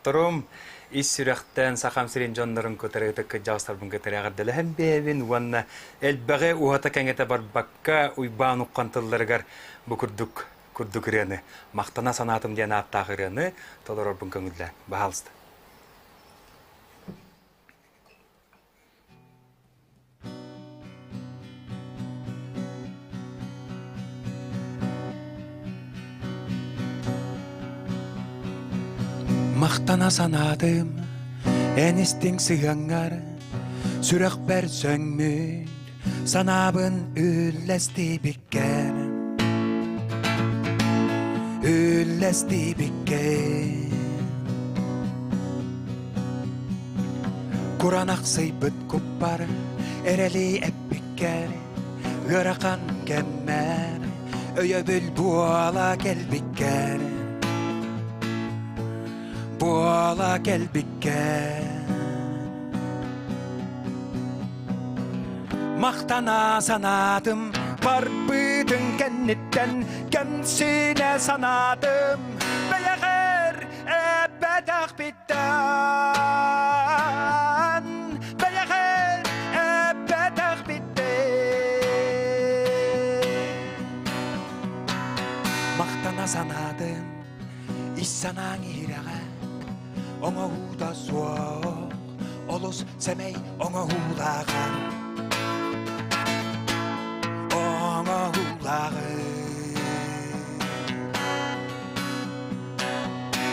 олохтоохторум, ис сүрэхтэн Сахам сирин дьоннорун кытары ытык кырдьаҕастарбын кытары эҕэрдэлэһэн бэйэбин уонна элбэҕи уһата-кэҥэтэ барбакка Уйбаан Уххан тылларыгар бу курдук курдук ырыаны «Махтана санаатым» диэн ааттаах ырыаны толорорбун көҥүллээн. Баһаалыста. Махтана санаатым эн истиҥ сыһыаҥҥар сүрэхпэр сөҥмүт санаабын үллэстибиккэр үллэстибиккэр Куранахсыйбыт куппар эрэли эппиккэр ыарахан кэммэр өйөбүл буола кэлбиккэр буола кэлбиккэр Махтана санаатым барбытын кэнниттэн кэмсинэ санаатым бэйэҕэр эппэтэхпиттэн бэйэҕэр эппэтэхпиттэн Махтана санаатым ис санааҥ иһирэҕэ оҥоһуута суох олус сэмэй оҥоһуулааҕа оҥоһуулааҕы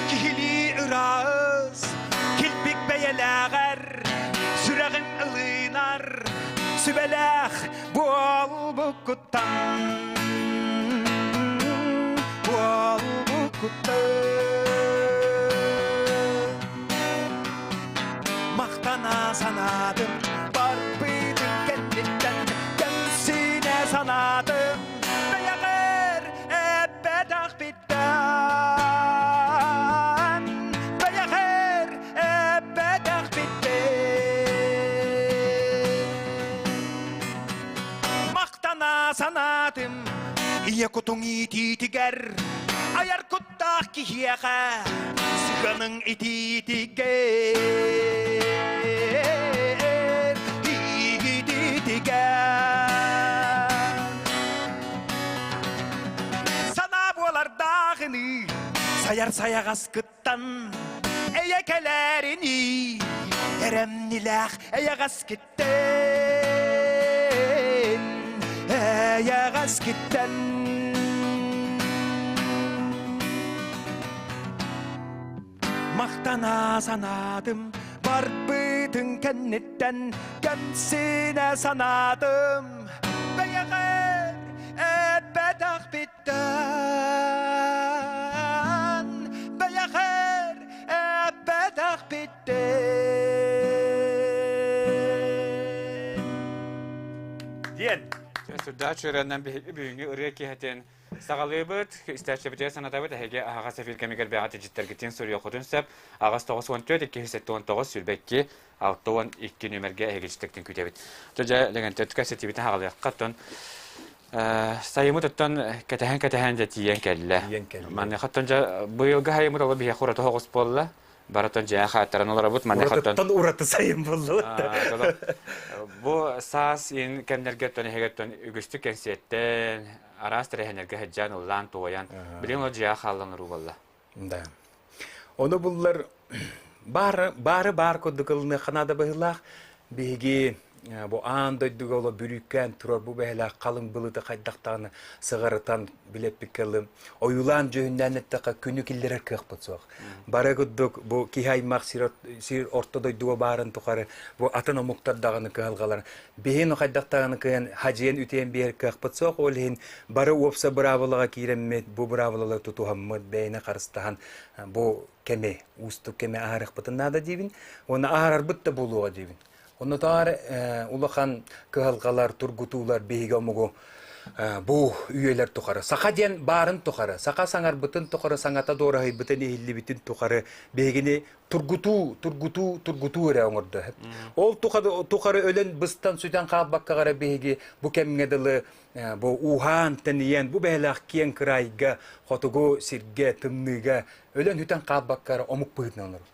Киһилии ыраас, килбик бэйэлээҕэр, сүрэҕин ылынар, сүбэлээх буолбуккуттан, буолбуккуттан. Махтана санаатым, барбытын кэнниттэн, кэмсинэ санаатым, бэйэҕэр эппэтэхпит Бэйэхэр эппэтэхпиттэн Махтана санаатым Ийэ кутуҥ иитиитигэр Айар куттаах киһиэхэ Сыһыаныҥ итиитигэр Иитиитигэр Санаа буолардаахыныы, сайар сайаҕаскыттан эйэ кэлэринии, эрэмнилээх эйэҕэскиттэн, эйэҕэскиттэн. Махтана санаатым барбытын кэнниттэн кэмсинэ санаатым бэйэҕэр эппэтэхпиттэн бэйэҕэр эппэтэхпиттэн Диэн. Сүрдээх чөрөннөн бүгүҥҥү ырыа киэһэтин Саҕалыыбыт, истээччибитигэр санатабыт, эһиги аһаҕас эфир кэмигэр бэйэҕит илдьиттэргитин суруйуоххутун сөп. Аҕыс 94 279 22 62 нүөмэргэ эһиги илдьиттэргитин күүтэбит. Дьэ, Лэгэнтэй кэпсэтиибитин хаҕалыахха. Оттон сайыммыт оттон кэтэһэн-кэтэһэн дьэ тиийэн кэллэ. Маныаха оттон дьэ быйылгы сайыммыт олох биһиэхэ ураты соҕус буолла. Барытын дьиэ хааттаран олоробут. Уратыттан ураты сайын буолла. Бу саас ин кэмнэргэ оттон эһиги оттон үгүстүк кэнсиэттэн араас тэрээһиннэргэ сылдьан ыллаан туойан билигин ол дьиэҕэ хааллан уруу буолла. Да. Ону буллар баары баары баар курдук ылыныахха наада быһыылаах. Биһиги бу аан дойдуга оло бүрүүккээн турар бу бэһэлээх халыҥ былыты хайдахтаҕына сыҕарытан билэппиккэ ылым ойуулаан дьүһүннээн эттэххэ күнү киллэрэр кыахпыт суох. Бары курдук бу киһи аймах сир, сир орто дойдуга баарын тухары бу атын омуктар даҕаны кыһалҕалар биһин хайдахтаҕына кыайан хадьыйан үтүөн биэр кыахпыт суох ол иһин бары уопса быраабылаҕа киирэммит бу быраабылалары тутуһаммыт бэйэни харыстаһан бу кэми уустук кэми аһарыахпытын наада диибин уонна аһарарбыт да буолуоҕа диибин Оннотоор улахан кыһалҕалар, тургутуулар биһиги омугу бу үйэлэр тухары саха диэн баарын тухары, саха саҥарбытын тухары, саҥата дуораһыйбытын иһиллибитин тухары биһигини тургутуу, тургутуу, тургутуу эрэ оҥордо. Ол тухары өлөн быстан сүтэн хаалбакка эрэ биһиги бу кэмҥэ дылы бу ууһаан тэнийэн бу бэһэлээх киэҥ кыраайга, хотугу сиргэ, тымныыга өлөн сүтэн хаалбакка эрэ омук быһыытынан олорор.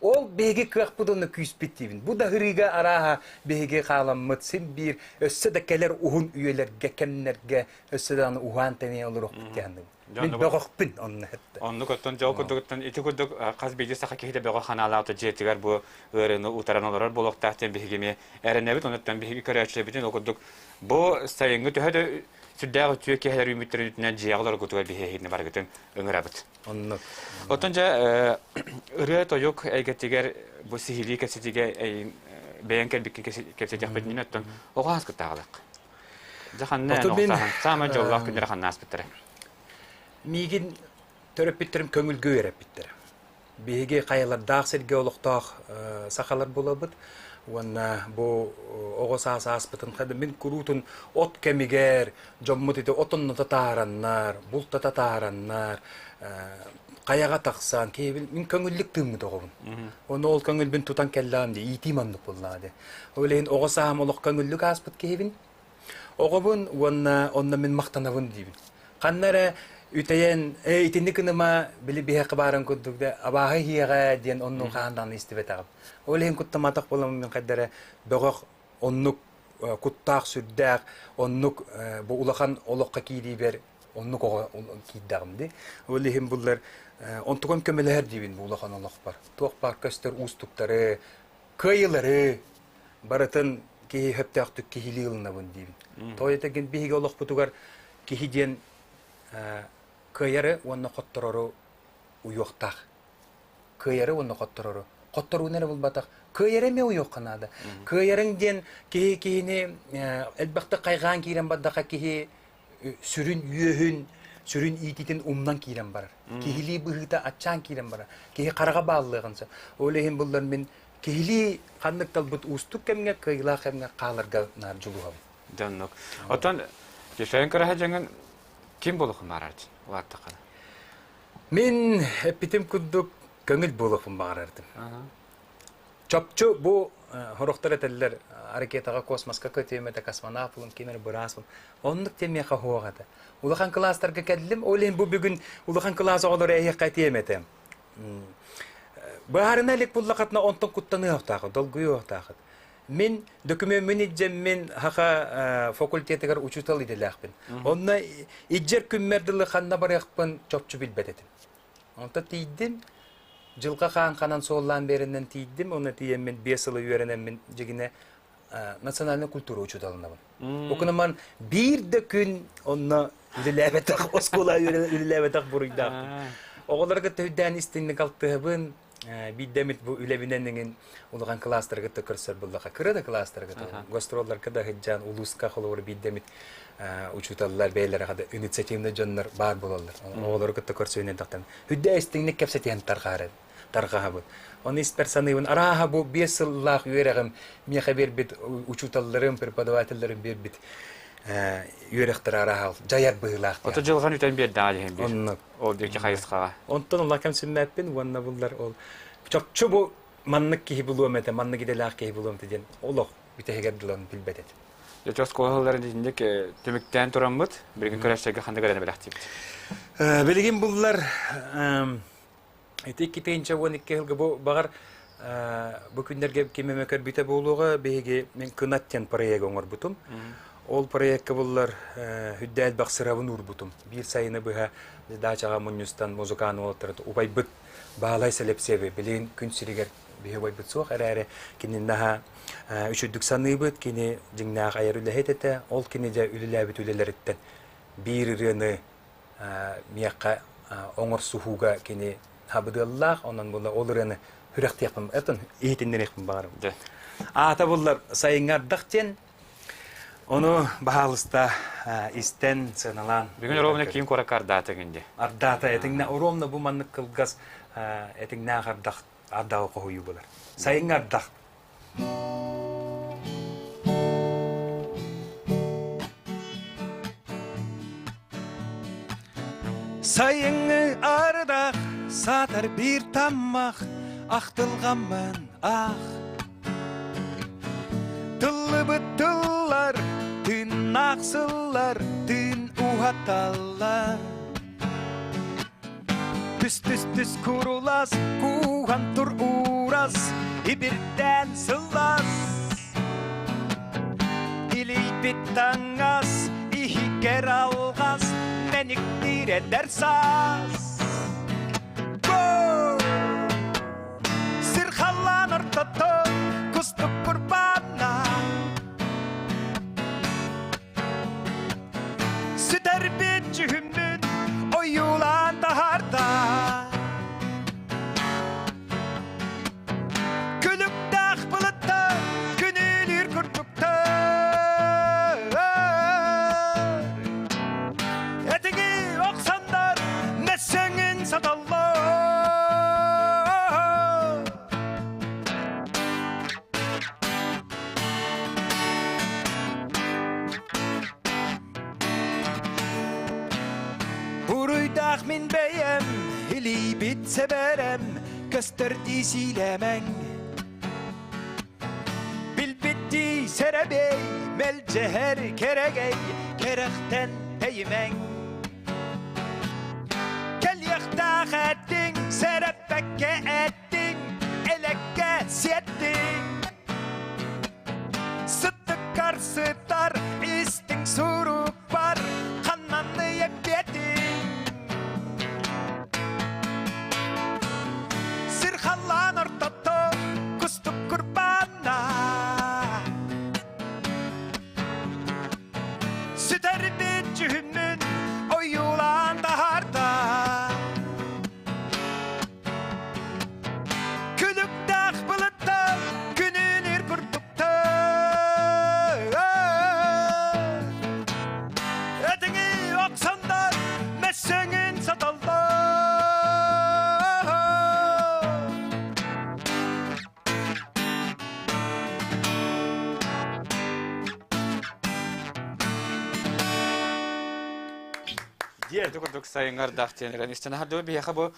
Ол биһиги кыахпыт уонна күүспүт диибин. Бу да ырыыга арааһа биһиги хааламмыт син биир өссө да кэлэр уһун үйэлэргэ, кэмнэргэ өссө даҕаны уһаан тэнийэ олоруохпут диэн саныыбын. Мин бөҕөхпүн онно эттэ. Оннук оттон дьол курдугуттан ити курдук хас биирдии саха киһитэ бөҕө ханаалаах дьиэтигэр бу ыарыыны утаран олорор буолуохтаах диэн биһиги эмиэ эрэнэбит. Онуттан биһиги көрөөччүлэрбитин ол курдук бу сайыҥҥы төһө да сүрдээх үтүө киэһэлэр үүммүттэрин үрдүнэн дьиэҕэ олоргутугар биһиэһини барыгытын ыҥырабыт. Оннук. Оттон дьэ ырыа-тойук эйгэтигэр бу сиһилии кэпсэтиигэ бэйэҥ кэлбиккин кэпсэтиэхпитинэн оттон оҕо ааспыттааҕылык. Дьэ ханна эн оҕо саамай дьоллоох күннэрэ ханна ааспыттара? Миигин төрөппүттэрим көҥүлгэ үөрэппиттэрэ. Биһиги хайалардаах сиргэ олохтоох сахалар буолабыт уонна бу оҕо саас ааспытын мин куруутун от кэмигэр дьоммут ити отонното таараннар, бултата таараннар, хайаҕа тахсан киһибин мин көҥүллүк тыыммыт оҕобун. Ону ол көҥүлбүн тутан кэллэҕим дии, иитиим оннук буоллаҕа дии. Ол иһин оҕо сааһым олох көҥүллүк ааспыт киһибин. Оҕобун уонна онно мин махтанабын диибин. Ханна эрэ үтэйэн, ээ итинник гыныма били биһиэхэ баарын курдук да абааһы иһиэҕэ диэн оннун хаһан даҕаны истибэтэҕим. Ол иһин куттамматах буоламмын мин хайда эрэ бөҕөх оннук куттаах сүрдээх оннук бу улахан олоххо киириибэр оннук оҕо киирдэҕим дии. Ол иһин буллар онтукам көмөлөһөр диибин бу улахан олохпор. Туох баар көстөр уустуктары, кыайыылары барытын киһи сөптөөхтүк киһилии ылынабын диибин. Тоҕо диэтэргин биһиги олохпутугар киһи диэн кыайары уонна хотторору уйуохтаах. Кыайары уонна хотторору. Хотторууну эрэ булбатах. Кыайары эмиэ уйуохха наада. Кыайарыҥ диэн киһи киһини элбэхтик хайҕаан киирэн бардаха киһи сүрүн үөһүн, сүрүн иититин умнан киирэн барар. Киһилии быһыыта аччаан киирэн барар. Киһи хараҕа бааллыаҕын сөп. Ол иһин буллар мин киһилии ханнык талбыт уустук кэмҥэ, кыайыылаах кэмҥэ хааларга наар дьулуһабын. Дьоннук. Оттон Дешайын кыраһа дьоҥун ким буолуохун баарарчын улааттаххына? Мин эппитим курдук көҥүл буолуохпун баҕарардым. Чопчу бу сорохтор этэллэр ракетаҕа космоска көтүөм этэ, космонавт булун, ким эрэ быраас булун. Оннук диэн миэхэ суох этэ. Улахан кылаастарга кэллим, ол иһин бу бүгүн улахан кылаас оҕолоро эһиэхэ этиэм этэ. Быһаарына илик буллахатына онтон куттаныахтаахыт, долгуйуохтаахыт. Мин дөкүмүөммүн илдьэммин Хаха факультетыгар учуутал идэлээхпин. Онно илдьэр күммэр дылы ханна барыахпын чопчу билбэт этим. Онто тиийдим, дьылҕа хаан ханан суоллаан биэрэннэн тиийдим, уонна тиийэммин 5 сылы үөрэнэммин дьигинэ национальнай культура учууталынабын. Окунаман биир да күн онно үлэлээбэтэх, оскуола үлэлээбэтэх буруйдаахпын. Оҕолорго төһүдээн истиҥник алтыһабын, биирдэ эмит бу үлэбинэн эҥин улахан кылаастарга да көрсөр буллаха кыра да кылаастарга да гастролларга да сылдьан улууска холобур биирдэ эмит учууталлар бэйэлэрэ да инициативный дьоннор баар буолаллар оҕолору кытта көрсүһүнэн тахтан үрдэ истиҥник кэпсэтиһэн тарҕаһар тарҕаһабыт оны испэр саныыбын арааһа бу 5 сыллаах үөрэҕим миэхэ биэрбит учууталларым преподавателлэрим биэрбит үөрэхтэрэ арааһа дьайар быһыылаах Ото дьылҕан үтэн биэрдэҕэ диһин биир. Оннук. Ол диэки хайысхаҕа. Онтон улахан кэмсиммэппин уонна буллар ол чопчу бу маннык киһи булуом этэ, маннык идэлээх киһи булуом этэ диэн олох бүтэһигэр дылы билбэт этим. Дьэ, оскуолаларын итинник түмүктээн тураммыт, билигин көрөөччүлэргэ ханнык эрэ бэлэхтиибит? Билигин буллар ити 2012 сылга бу баҕар бу күннэргэ ким эмэ көрбүтэ буолуоҕа биһиги мин Кынат диэн проект оҥорбутум. Ол проекка буллар хүддээл бахсырабын уурбутум. Биир сайыны быһа даачаҕа мунньустан музыкаан уолаттары убайбыт Баалай Сэлэпсиэби билигин күн сиригэр биһи убайбыт суох эрээри кини наһаа үчүгдүк саныыбыт, кини дьиҥнээх айар үлэһит этэ. Ол кини дьэ үлэлээбит үлэлэриттэн биир ырыаны миэхэ оҥорсуһууга кини хабыдыаллаах, онон була ол ырыаны сүрэхтиэхпин, этон иһитиннэриэхпин баҕарабын. Аата буллар сайыҥҥы ардах диэн Ону баһаалыста истэн, сыаналаан. Бүгүн ровно киин куоракка ардаата гинди. Ардаата этиҥнэ ровно бу маннык кылгас этиҥнээх ардах ардаҕы хоһуйуу булар. Сайыҥҥы ардах. Сайыҥҥы ардах саатар биир таммах ахтылҕаммын ах Тыллыбыт тыллар, тыыннаах сыллар, тыын уһаталлар. Түс-түс-түс курулас, кууһан тур уура. Сыллас, ибирдээн сыллас Илийбит таҥас, иһигэр алҕас Мэниктиир эдэр саас Сир халлаан ортото кустук курбаанна Сүтэрбит дьүһүммүт ойуулаан таһаарда Күлүктээх былыттар күнүүлүүр курдуктар Этиҥи охсоннор мөссөҥүн саталлар Буруйдаах мин бэйэм, илиибит сэбэрэм, көстөр дии сиилээмэҥ. Билбиттии сэрэбиэй, мэлдьэһэр кэрэгэй, кэрэхтэн тэйимэҥ. Кэлиэхтээх эттиҥ, сэрэппэккэ эттиҥ, элэккэ сиэттиҥ. Сыттыккар сытар истиҥ сурукпар ханнаны эппиэтиҥ Сир халлаан ортото кустук курбаанна Сүтэрбит дьүһүммүн ойуулаан таһаарда Күлүктээх былыттар күнүнүр курдуктар Этиҥи охсоннор мөссөҥүн саталлар Диэн курдук сайыҥҥардаах диэн эрэн истэн аһардыбы биһиэхэ бу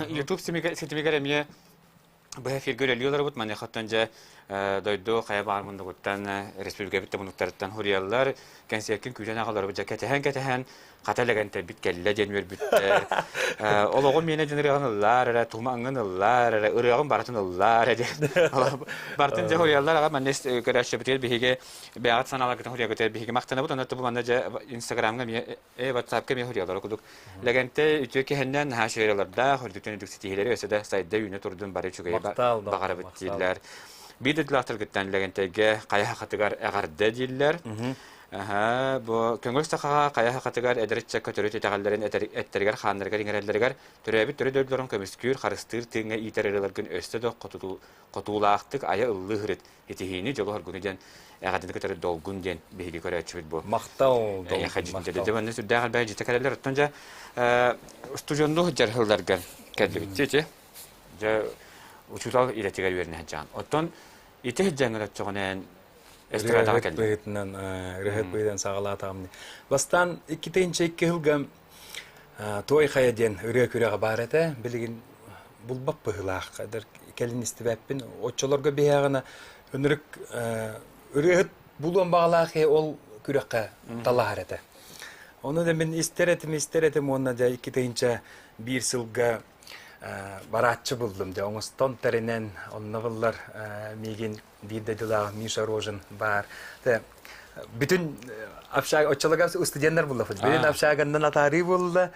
YouTube ситимигэр эмиэ быһа эфиргэ үлэлии олоробут. Маныахаттан дьэ дойду хайа баар муннугуттан республикабыт да муннуктарыттан хуруйаллар. Кэнсиэркин күүтэн аҕаларбыт дьэ кэтэһэн-кэтэһэн хата элэгэнтэрбит кэллэ диэн үөрбүттэр. Олоҕум миэнэ диэн ырыаҕын ыллаар эрэ, тума аңҥын ыллаар эрэ, ырыаҕын барытын ыллаар эрэ диэн. Барытын дьэ хуруйаллар аҕа манна көрөөччүбүтүгэр биһиги бэйэҕит санааларгытын хуруйаргытыгар биһиги махтанабыт. Онон бу манна дьэ Инстаграмҥа эмиэ WhatsApp-ка эмиэ хуруйаллар курдук. Лэгэнтэй үтүө киһиннэн наһаа үчүгэй үрдүктэн үрдүк ситиһиилэри өссө да сайда үүнэ турдун бары үчүгэйи баҕарабыт дииллэр. Биир дойдулаахтаргыттан Лэгэнтэйгэ хайа хахатыгар эҕэрдэ дииллэр. Аһа, бу көҥүл сахаҕа хайа хахатыгар эдэр ыччакка төрүт итэҕэллэрин эттэригэр-хааннарыгар иҥэрэллэригэр төрөөбүт төрүт дойдуларын көмүскүүр, харыстыыр тыыҥҥа иитэр ырыаларгын өссө да хотуулаахтык айа ыллыы сырыт, итиһиини, дьолу-соргуну диэн эҕэрдэни кытары долгун диэн биһиги көрөөччүбүт бу. Махтал, долгун, махтал. Дьэ, манна сүрдээх элбэх дьиэ кэлэллэр. Оттон дьэ, устудьуоннуу сылдьар сылларгар кэллибит дии, Дьэ, учуутал идэтигэр үөрэнэ сылдьаҕын. Оттон ити сылдьаҥҥын оччоҕунан эстрадаҕа кэллиҥ. Быһыытынан, ырыһыт быһыытынан саҕалаатаҕым. Бастаан 2-2 сылга Туой Хайа диэн ырыа күрэҕэ баар этэ. Билигин булбат быһыылаах. Кэлин истибэппин. Оччолорго биһиэҕинэ ынырык ырыаһыт булуон баҕалаах киһи ол күрэххэ талаһар этэ. Ону да мин истэр этим, истэр этим уонна дьэ 2001 сылга барааччы буллум. Дьэ оҥостон тэринэн онно буллар миигин биир дойдулаах Миша Рожин баар. Бүтүн общага оччолорго студенттар буллахпыт. Бүтүн общаганнан атаарыы буолла.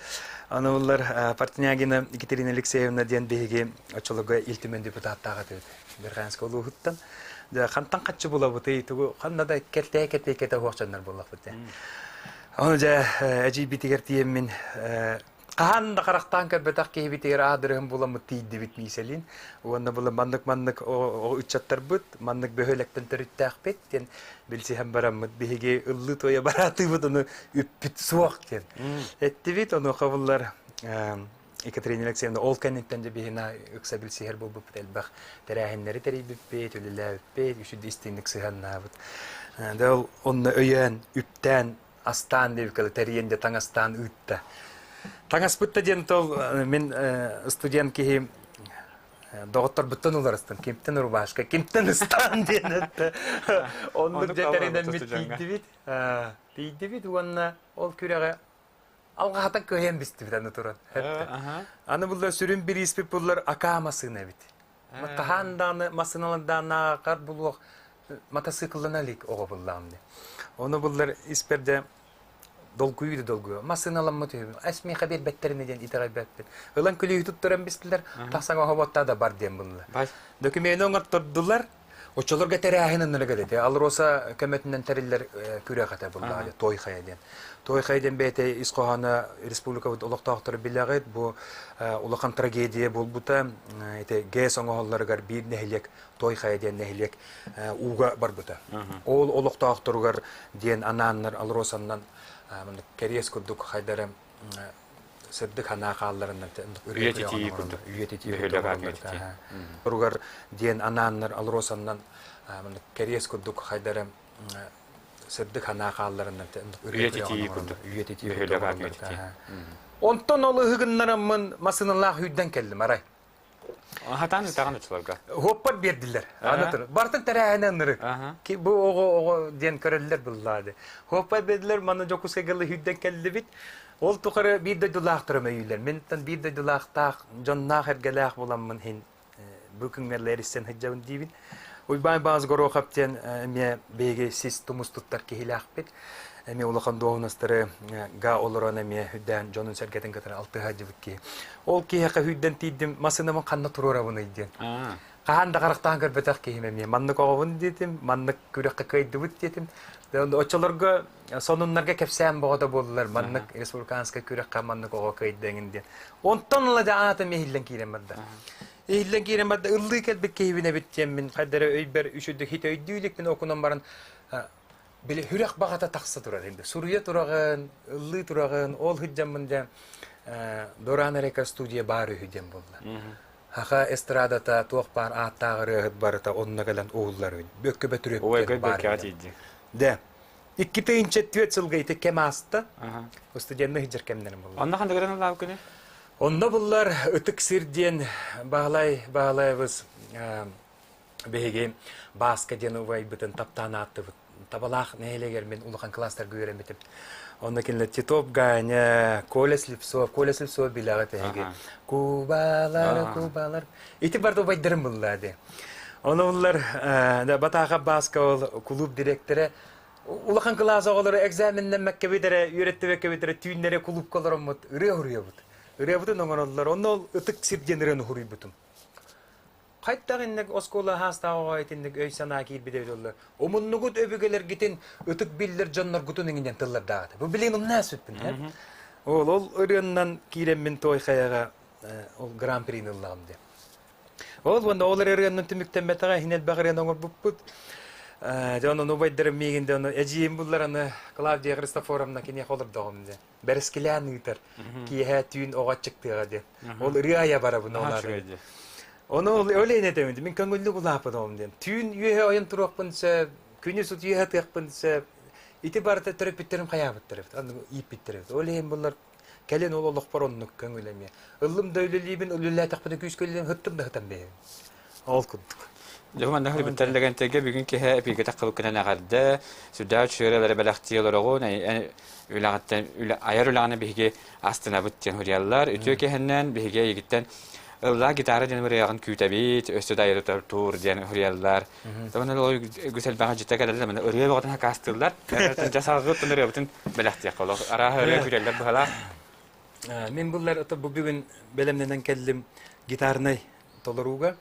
Аны буллар Портнягина Екатерина Алексеевна диэн биһиги оччолорго Ил Түмэн депутаттаах этибит. Верхоянскай улууһуттан. Дьэ хантан хаччы булабытый тугу ханна да кэлтээ кэтээ кэтэ уһуохчаннар буоллахпыт. Ону дьэ эдьиийбитигэр тиийэммин Хаһан да харахтаан көрбөтөх киһибитигэр аадырыһын буламмыт тиийдибит Миисэлиин. Уонна була маннык-маннык ыччаттарбыт, маннык бөһүөлэктэн төрүттээхпит диэн билсиһэн бараммыт биһиги ыллыы-туойа бараатыыбыт ону үппүт суох диэн эттибит. Онуоха буллар Екатерина Алексеевна ол кэнниттэн дьэ биһиги ыкса билсиһэр буолбуппут элбэх тэрээһиннэри тэрийбиппит, үлэлээбиппит, үчүгэй истиҥник сыһыаннаабыт. Дьэ ол онно өйөөн, үптээн астаан диэбиккэ тэрийэн дьэ таҥастаан ыытта. Таҥаспыт да диэн тол мин студент киһи доҕотторбуттан уларыстым. Кимтэн рубашка, кимтэн ыстаан диэн этте. Оннук дьэ тэринэммит тиийдибит. Тиийдибит уонна ол күрэҕи алҕаһатан кыайан бистибит аны туран. Аны буллар сүрүн бирииспит буллар Акама сына эбит. Хаһан даҕаны массыыналардаанааҕар булуох матасыыкыллана илик оҕо буллаҕым дии. Ону буллар испэр дьэ долгуйуу да долгуйуу. Массыыналаммыт үһүбүн. Эс миэхэ биэрбэттэринэ диэн итэҕэйбэппин. Ылан күлүүһү туттаран бистилэр, тахсан оһоботтаа да бар диэн булла. Документы оҥортордулар. Оччолорго тэрээһин ынырык этэ. Алроса көмөтүнэн тэриллэр күрэх этэ буллаҕа Той хайа диэн. Той хайа диэн бэйэтэ ис хоһооно республикабыт олохтоохторо билэҕит. Бу улахан трагедия буолбута. Ити ГЭС оҥоһоллоругар биир нэһилиэк Той хайа диэн нэһилиэк ууга барбыта. Ол олохтоохторугар диэн анааннар Алросаннан кэриэс курдук хайдары сырдык санаа хаалларыннар үйэтитии курдук үйэтитии курдук диэн анааннар Алросаннан кэриэс курдук хайдары сырдык санаа хаалларыннар үйэтитии курдук үйэтитии Онтон ол ыһыгыннараммын массыыналаах үйден кэллим арай. Хатаан ытаҕын оччолорго. Хуоппар биэрдилэр. Аны тур. Бартын тэрээһинэ ынырык. Бу оҕо оҕо диэн көрөллөр быллаады. Хуоппар биэрдилэр, манна Дьокуускайга үйден кэллибит. Ол тухары биир дойдулаахтарым өйүүлэр. Минтэн биир дойдулаахтаах, дьонноох эргэлээх буламмын иһин бу күҥҥэ истэн сылдьабын диибин. Уйбаан Баас Горохов диэн эмиэ биһиги сис тумус туттар киһилээхпит. Эмиэ улахан дуоһунастары га олорон эмиэ үрдээн дьонун сэргэтин кытары алтыһа сылдьыбыт киһи. Ол киһиэхэ сүүрдэн тиийдим, массыынабын ханна туруорабыный диэн. Хаһан да харахтаан көрбөтөх киһим эмиэ маннык оҕобун диэтим, маннык күрэххэ кыайдыбыт диэтим. Оччолорго сонуннарга кэпсээн боҕото буоллулар, маннык республиканскай күрэххэ маннык оҕо кыайда эҥин диэн. Онтон ыла дьэ аатым иһиллэн киирэн барда. Иһиллэн киирэн барда, ыллыы кэлбит киһибин эбит диэммин, хайдары өйбөр үчүгдүк хит өйдүү иликпин окунан баран били хүрэх баҕата тахса турар инде. Суруйа тураҕын, ыллыы тураҕын, ол сылдьаммын дьэ Доран Река студия баар үһү диэн буолла. Хаха эстрадата туох баар ааттаах ырыаһыт барыта онно кэлэн уһуллар үһү. Бөккө бөтүрүөп баар. Дэ. 2 тыһыынча 4 сылга ити кэм ааста. Студенны сылдьар кэмнэрим буолла. Онно ханна көрөн ыллаабыт күнү? Онно буллар Ытык сир диэн Баһылай Баһылаевыс биһиги Бааска диэн убайбытын таптаан ааттыбыт. Табалаах нэһилиэгэр мин улахан класстарга үөрэммитим. Онно кинилэр Титов Ганя, Коля Слепцов, Коля Слепцов билэҕит эһиги. Кубалар, Кубалар. Ити барда убайдарым булла ди. Ону буллар Батаха Бааска ол клуб директора улахан кылаас оҕолоро экзаменнэммэккэ бүтэрэ, үөрэттибэккэ бүтэрэ түүннэри клубка олороммут ырыа уруйабыт. Ырыабытын оҥороллор. Онно ол ытык сир диэн ырыаны уруйбутум. Хайдах инник оскуола аһаастаах оҕо итинник өй-санаа киирбитэ эбитэ буоллар, умуннугут өбүгэлэргитин ытык биллэр дьонноргутун иҥинэн тыллардаах этэ. Бу билигин умнаа сүппүн. Ол ол ырыаннан киирэммин той хайаҕа ол гран-прини ыллаҕым диэн. Ол уонна ол эрэ ырыаннан түмүктэммэтэҕэ иһин элбэх ырыаны оҥорбуппут. Дьэ онон убайдарым миигин де ону эдьиийим буллар аны Клавдия Христофоровна киниэхэ олордоҕум диэн. Бэрэскилээн ыытар. Киэһэ түүн оҕо аччыктыаҕа диэн. Ол ырыа айа барабын ол Ону ол ол иһин этэбин мин көҥүллүк улааппытым диэн. Түүн үөһэ ойон туруохпун сөп, күнүс утуйа сатыахпын сөп. Ити барыта төрөппүттэрим хайаабыттар эбит, аны ииппиттэр эбит. Ол иһин буллар кэлин ол олохпор оннук көҥүл эмиэ. Ыллым да үлэлиибин, үлэлээтэхпинэ күүскэ үлэлиим, һыттым да сытан бэйэбин. Ол курдук. Дьэ, манна хөрбүттэр Лэгэнтэйгэ бүгүн киһи эпииргэ таххыбыккынан эҕэрдэ, сүрдээх үчүгэй бэлэхтии олороҕун, үлэҕиттэн айар үлэҕинэ биһиги астынабыт диэн суруйаллар. Үтүө киһиннэн биһиги эйигиттэн ыллаа гитара диэн ырыаҕын күүтэбит, өссө да айар тур диэн суруйаллар. Табан ол үгүс элбэх дьиттэ кэлэллэр, маны ырыа бөҕөтүн хакаастыыллар. Дьэ салгыттан ырыабытын бэлэхтиэххэ олох. Арааһа ырыа күрэллэр быһалаах. Мин буллар бу бүгүн бэлэмнэнэн кэллим гитарнай толорууга.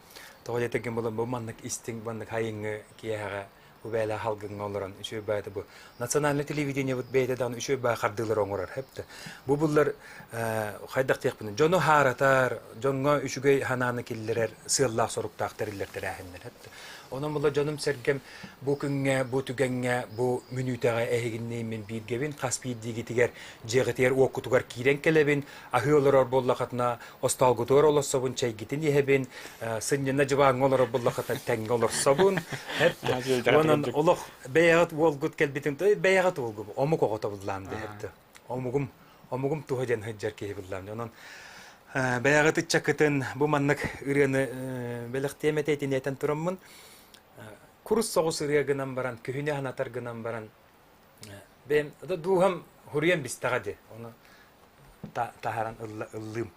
Тоҕо диэтэргин булан бу маннык истиҥ, маннык хайыҥҥы киэһэҕэ бу бэйэлээх алгыҥҥа олорон үчүгэй баайта бу национальнай телевидениебыт бэйэтэ даҕаны үчүгэй баай хардыылары оҥорор хэптэ. Бу буллар хайдах диэхпин дьону хааратар, дьоҥҥо үчүгэй санааны киллэрэр сыаллаах соруктаах тэриллэр тэрээһиннэр хэптэ. Онон була дьонум-сэргэм бу күҥҥэ, бу түгэҥҥэ, бу мүнүүтэҕэ эһигинниин мин бииргэбин, хас биирдиигитигэр дьиэҕитигэр уоккутугар киирэн кэлэбин, аһыы олорор буоллахытына остоолгутугар олорсобун, чэйгитин иһэбин, сынньана дьыбааҥҥа олорор буоллахытына тэҥҥэ олорсобун. Онон олох бэйэҕит уолгут кэлбитин бэйэҕит уолгум омук оҕото буллаам диэхтэ. Омугум омугум туһа диэн сылдьар киһи буллаам. Онон бэйэҕит ыччаккытын бу маннык ырыаны бэлэхтиэм этэ итини этэн тураммын курус соҕус ырыа гынан баран күһүнү санатар гынан баран бэйэм дууһам хуруйан бистэҕэ дии ону таһааран ыллыым.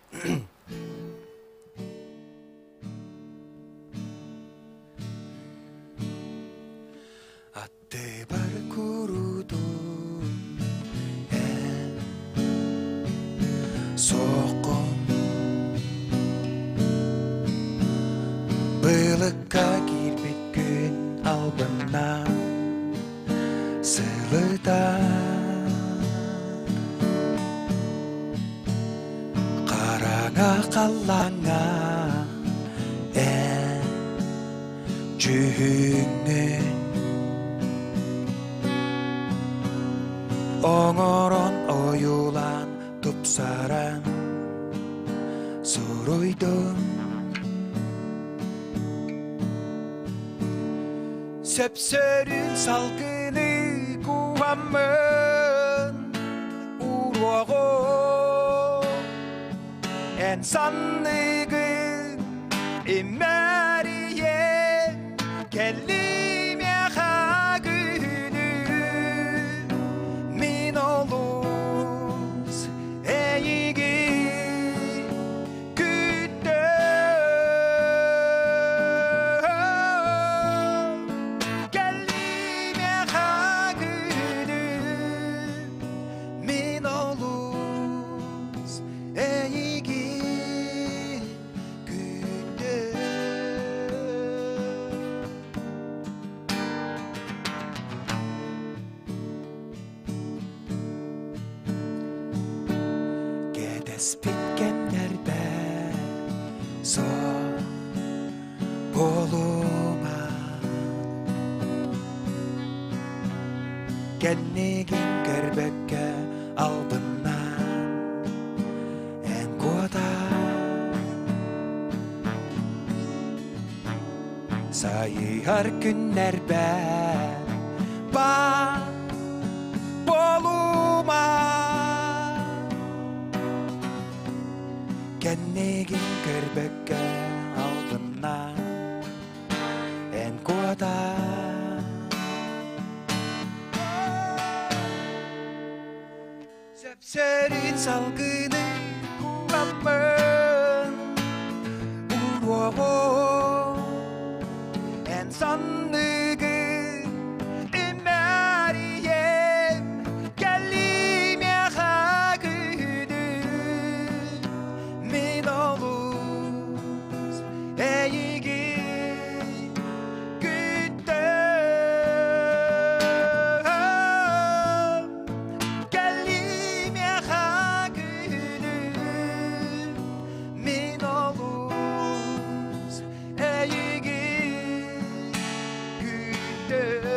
Аттыбар куруутун эн суоххун Былыкка киирбит күн албыннаан сылытар Хараҥа халлааҥҥа эн Дьүһүҥҥүн оҥорон ойуулаан тупсаран суруйдум Сөпсөрүн салгыны кууһаммын ууруоҕум Эн санныгын имэрийэ кэллимиэхэ күнү мин олус эйигин күүттүм кэллимиэхэ күнү мин олус Эйигин күндү Кэтэспит кэмнэрбэр суох буолума Кэннигин көрбөккө албыннаан эн куотар Сайыһар күннэрбэр баар буолума Кэннигин көрбөккө албыннаан эн куотар Сөпсөрүн салгыны куураммын уруоҕум эн санныгын имэрийэн кэллимиэхэ күнү мин олус эйигин күттүм кэллимиэхэ күнү мин олус эйигин күттүм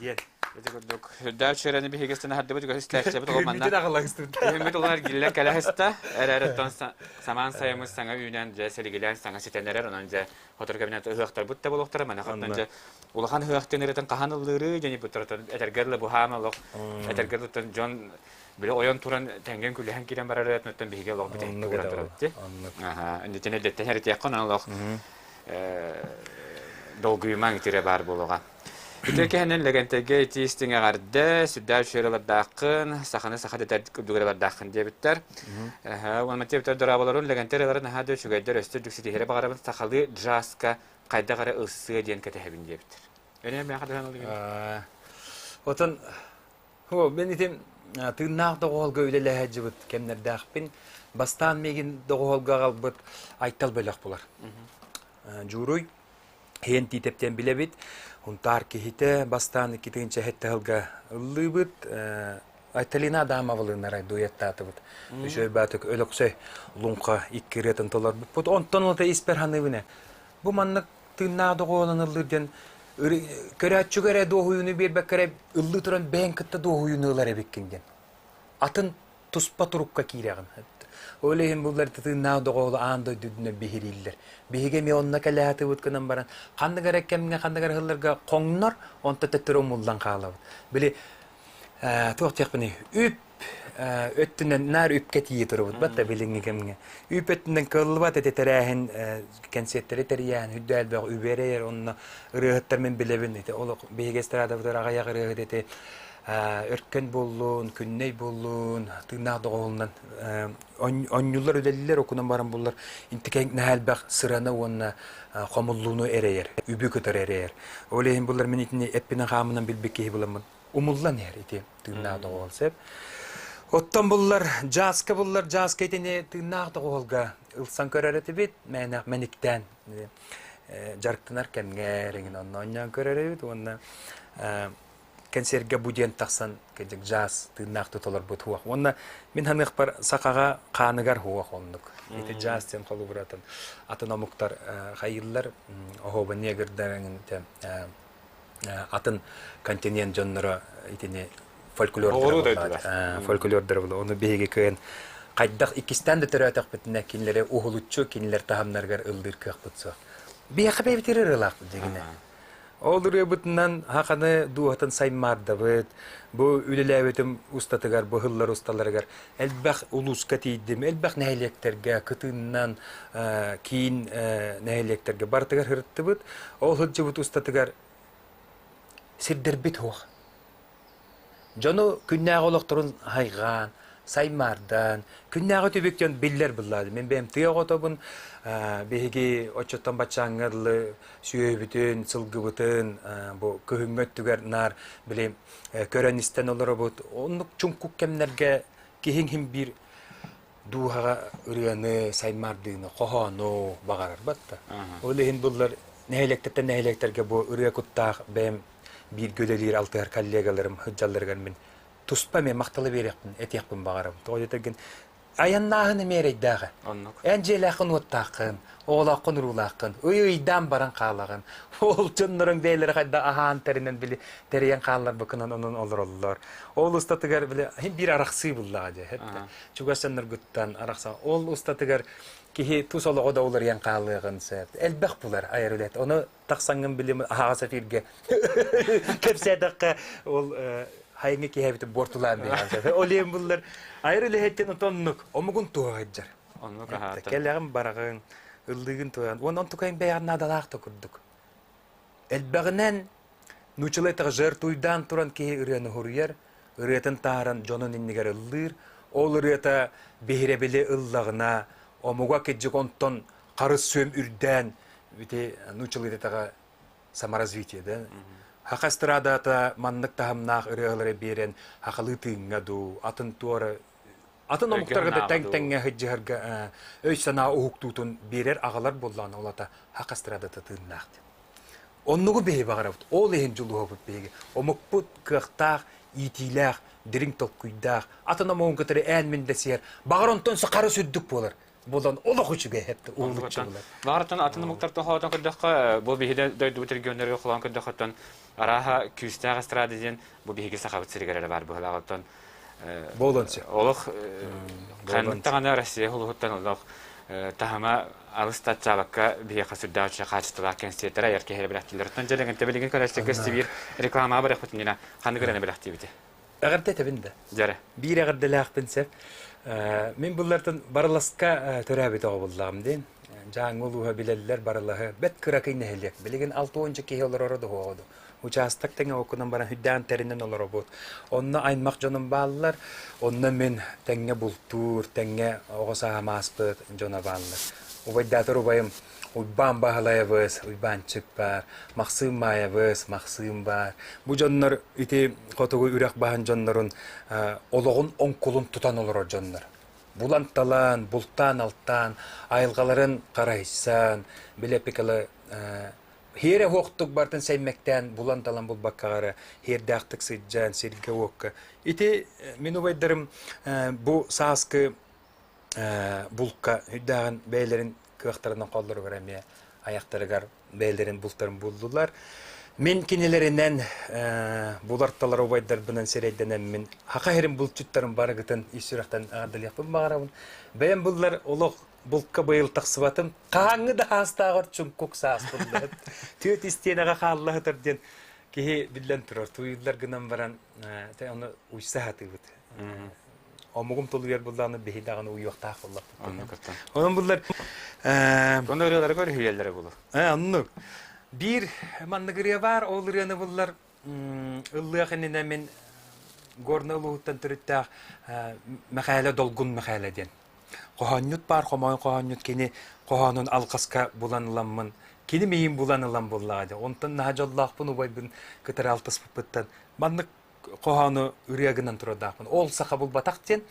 Диэн. Ити курдук үрдээх үчүгэйни биһигистэн аһардыбыт үгэс истээччибит ол манна Күммүтүн аҕалаҥстыбыт. Күһүммүт улар гиллэн кэлэ сыста. Эрээреттон самаан сайыммыт саҥа үүнэн дьэ силигилээн саҥа ситэн эрэр. Онон дьэ хотор кабинет ыһыахтарбыт да буолуохтара. Маны хаттан дьэ улахан ыһыахтын ырытын хаһан ыллыыры дьэни буттаратан этэргэр да буһаама олох этэргэр туттан дьон били ойон туран тэҥҥэн күлэһэн киирэн барар өтнөттөн биһиги олох бүтэһиккэ Оннук көрөн этэ турабыт дии. Оннук. Аха, иннитин эрдэттэн эритиэххэ онон олох долгуйумаҥ итирэ баар буолуоҕа. Үтүө киһинэн Лэгэнтэйгэ итии истиҥ эҕэрдэ, сүрдээх үчүгэй саханы саха дэтэр курдук ыралардааххын диэбиттэр. Уонна диэбиттэр дорооболорун Лэгэнтэй ыраларын наһаа да үчүгэйдэр өстө дьүксүтүһэрэ баҕарабын сахалыы джазка хайдах эрэ ылсыа диэн кэтэһэбин диэбиттэр. Эне мээхэ даһан ылыгын. Отон мен итим тыыннаах доҕоһолго үлэлэһэ кэмнэрдээхпин. Бастаан миигин доҕоһолго аҕалбыт Айтал бөлөх булар. Дьууруй Иһэн Тиитэптэн билэбит. Хунтаар киһитэ бастаан икки тыһыынча сылга ыллыыбыт. Айталина Адамовалыыннара дуэттаатыбыт. Үчүгэй баатык Өлөксөй Луҥха икки ырыатын толорбуппут. Онтон ылата испэр саныыбын ээ. Бу маннык тыыннаах доҕуһуолан ыллыыр диэн көрөөччүгэ эрэ дуоһуйууну биэрбэккэ эрэ ыллыы туран бэйэҥ кытта дуоһуйууну ылар эбиккин диэн. Атын туспа турукка киирэҕин. Ол иһин буллар тыыннаах доҕоолу аан дойду үрдүнэн биһирииллэр. Биһиги эмиэ онно кэлээтибит гынан баран, ханнык эрэ кэмҥэ, ханнык эрэ сылларга хоҥнор, онто төттөрү умуллан хаалабыт. Били туох диэхпиний, үп өттүнэн наар үпкэ тиийэ турабыт батта билиҥҥи кэмҥэ. Үп өттүнэн кыаллыбат эти тэрээһин кэнсиэртэри тэрийээн үрдэ элбэх үбү эрэйэр онно ырыаһыттар мин билэбин ити олох биһиги эстрадабытыгар аҕыйах ырыаһыт ити. Өркөн буоллун, күннэй буоллун, тыыннаах доҕоһунан онньулар үлэлилэр окунан баран буллар интикэн наһаа элбэх сыраны уонна хомуллууну эрэйэр, үбү кытары эрэйэр. Ол иһин буллар мин итини эппинэн хаамынан билбит киһи буламмын умуллан иһэр ити тыыннаах доҕоһол сеп. Оттон буллар жааска буллар жааска итини тыыннаах доҕоһолга ылсан көрөр этибит, мээнэх мэниктээн дьарыктанар кэмҥэ эрэҥин онно онньоон көрөр эбит уонна кэнсиэргэ бу диэн тахсан кырдьык джаз тыыннаах туталарбыт хуох. Уонна мин ханыахпар сахаҕа хааныгар хуох оннук. Ити джаз диэн холобуратын атын омуктар хайыыллар оһуоба негрдар атын континент дьонноро итини фольклордара фольклордара була. Ону биһиги кыайан хайдах иккистээн да төрөөтөхпүтүнэ кинилэри уһулуччу кинилэр таһымнарыгар ыллыыр кыахпыт суох. Биһиэхэ бэйэбитигэр ырыалаахпыт дьигинэ. Ол ырыабытынан хаханы дууһатын саймаардабыт, бу үлэлээбитим устатыгар, бу ыһыллар усталарыгар элбэх улууска тиийдим, элбэх нэһилиэктэргэ, кытыыннан киин нэһилиэктэргэ барытыгар сырыттыбыт. Ол сылдьыбыт устатыгар сирдэрбит суох. Дьону күннээҕи олохторун хайҕаан, саймаардаан, күннээҕи түбүк дьон биллэр быллаады. Мин бэйэм тыа оҕотобун, биһиги оччоттон баччааҥҥа дылы сүөһүбүтүн, сылгыбытын бу кыһыҥҥы өттүгэр наар били көрөн-истэн олоробут. Оннук чуҥкук кэмнэргэ киһиҥ иһин биир дууһаҕа ырыаны, саймаардыыны, хоһоону баҕарар батта. Ол иһин буллар нэһилиэктэртэн нэһилиэктэргэ бу ырыа куттаах бэйэм бииргэ үлэлиир алтыһар коллегаларым сылдьалларыгар мин туспа эмиэ махталы биэриэхпин, этиэхпин баҕарабын. Тоҕо диэтэргин айаннааһын эмиэ эрэйдээҕэ. Оннук. Эн дьиэлээххин уоттааххын, оҕолооххун уруулааххын, ый ыйдаан баран хаалаҕын. Ол дьонноруҥ бэйэлэрэ хайда аһаан тэринэн били тэрийэн хаалларбыккынан онон олороллор. Ол устатыгар били иһин биир арахсыы буллаҕа дьэ. Чугас дьонноргуттан арахсан. Ол устатыгар киһи тус олоҕо да уларыйан хаалыаҕын сөп. Элбэх булар айар үлэт. Ону тахсаҥҥын билим аһаҕас эфиргэ кэпсээтэххэ ол хайыҥҥы киһи буортулаан биһиэхэ ол иһин буллар айар үлэһиттэн отоннук омугун туһа сылдьар оннук аһаата кэлэҕин бараҕын ыллыгын туһан уонна онтукайын бэйэҕин наадалаах да курдук элбэҕинэн нуучалай таҕа жертвуйдаан туран киһи ырыаны хуруйар ырыатын тааран дьонун иннигэр ыллыыр ол ырыата биһирэбили ыллаҕына омуга кыдьык онтон харыс сүөм үрдээн ити нуучалыытатаҕа саморазвитие да Хаха эстрадата маннык таһымнаах ырыалары биэрэн хахалыы тыыҥҥа дуу атын туора атын омуктарга да тэҥ тэҥҥэ сылдьыһарга өй-санаа уһуктуутун биэрэр аҕалар буоллаҕына ол ата хаха эстрадата тыыннаах диэн. Оннугу биһи баҕарабыт. Ол иһин дьулуһабыт биһиги. Омукпут кыахтаах, иитиилээх, дириҥ толкуйдаах, атын омугун кытары ээн-мин дэсиһэр, баҕар онтон харыс үрдүк буолар. Буолан олох үчүгэй эппит уһулуччу булар. Баҕарыттан атын омуктартан хоотон көрдөххө, бу биһиги дойдубут регионнарыгар холоон көрдөххөттөн арааһа күүстээх эстрада диэн бу биһиги сахабыт сиригэр эрэ баар быһыылаах. Оттон Буолуон сөп. Олох ханнык даҕаны Россия улууһуттан олох таһыма алыс таччаабакка биһиэхэ сүрдээх үчүгэй хаачыстыбалаах кэнсиэртэр айар киһи эрэ бэлэхтииллэр. Оттон дьэ билигин көрөөччүгэ сибиир рекламаҕа барыахпытын иннинэ ханнык ырыаны бэлэхтиибитий? Эҕэрдэ этэбин да. Дьэрэ. Биир эҕэрдэлээхпин сөп. Мин буллартан Барыласка төрөөбүт оҕо буллаҕым диэн. Дьааҥы улууһа билэллэр Барылаһы. Бэт кыракый нэһилиэк. Билигин 60 киһи олороро дуһуоҕу Учаастак тэҥэ окунан баран хүддээн тэринэн олоробут. Онно аймах дьонум бааллар. Онно мин тэҥҥэ бултуур, тэҥҥэ оҕо сааһым ааспыт дьоно бааллар. Убайдаатар убайым Уйбаан Баһылайабыс, Уйбаанчык баар, Махсыым Маайабыс, Махсыым баар. Бу дьоннор ити хотугу үрэх баһын дьоннорун олоҕун оҥкулун тутан олорор дьоннор. Булан-талан, бултаан-алтаан, айылҕаларын харайсан, билэпикалы хиэрэ уохтук бартын сэймэктээн булан-талан булбаккаҕара хиэрдээхтик сылдьан сиргэ-уокка. Ити мин убайдарым бу сааскы булка үрдээҕин бэйэлэрин кыахтарынан холлоругар эмиэ айахтарыгар бэйэлэрин бултарын буллулар. Мин кинилэринэн буларталар убайдарбынан сирэйдэнэммин хаха иһирин булчуттарын барыгытын ис сүрэхтэн аҕардалыахпын баҕарабын. Бэйэм буллар олох булка быйыл тахсыбатым. Хаһааҥҥы да хаастааҕар чуҥкук саас буллаһыт. Түөт истиэнэҕэ хааллаһытар диэн киһи биллэн турар. Туйуллар гынан баран ону уйса сатыыбыт. Омугум тулуйар буллаҕына биһи даҕаны уйуохтаах буоллахпыт. Оннук оттон. Онон буллар Онно ырыалары көрүһүйэллэрэ булу. Оннук. Биир маннык ырыа баар, ол ырыаны буллар ыллыах иннинэ мин. Горнай улууһуттан төрүттээх Мэхээлэ Долгун Мэхээлэ диэн. Хоһоонньут баар, хомоон хоһоонньут кини хоһоонун алҕаска булан ыламмын, кини миин булан ылан буллаҕа дии. Онтон наһаа дьоллоохпун убайбын кытары алтыспыппыттан. Маннык хоһоону ырыа гынан турардаахпын. Ол саха булбатах диэн.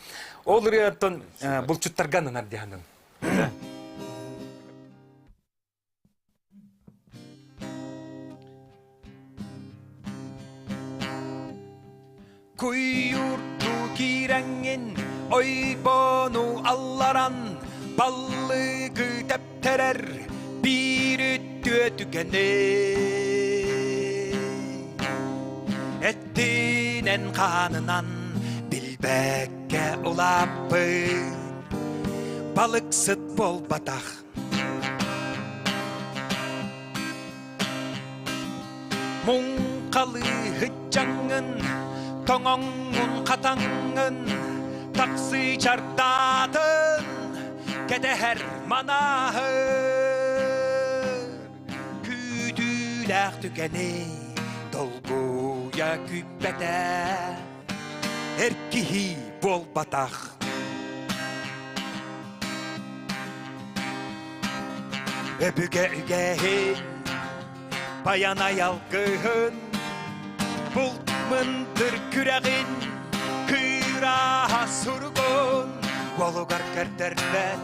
Ол ырыаттан булчуттарга ананар дии саныыбын. Куйуурдуу киирэҥҥин ойбону алларан баллыгы тэптэрэр биир үтүө түгэни эттинэн хаанынан билбэккэ улааппыт балыксыт буолбатах Муҥхалыы һыччаҥҥын, тоҥоҥҥун хатаҥҥын, таксыы чардаатын, кэтэһэр манааһы. Күүтүүлээх түгэни долгуйа күүппэтэ, эр киһи буолбатах. Өбүгэ үгэһин, байанай алгыһын, булт мындыр күрэҕин, кыырааһа суругун уолугар көрдөрбөт,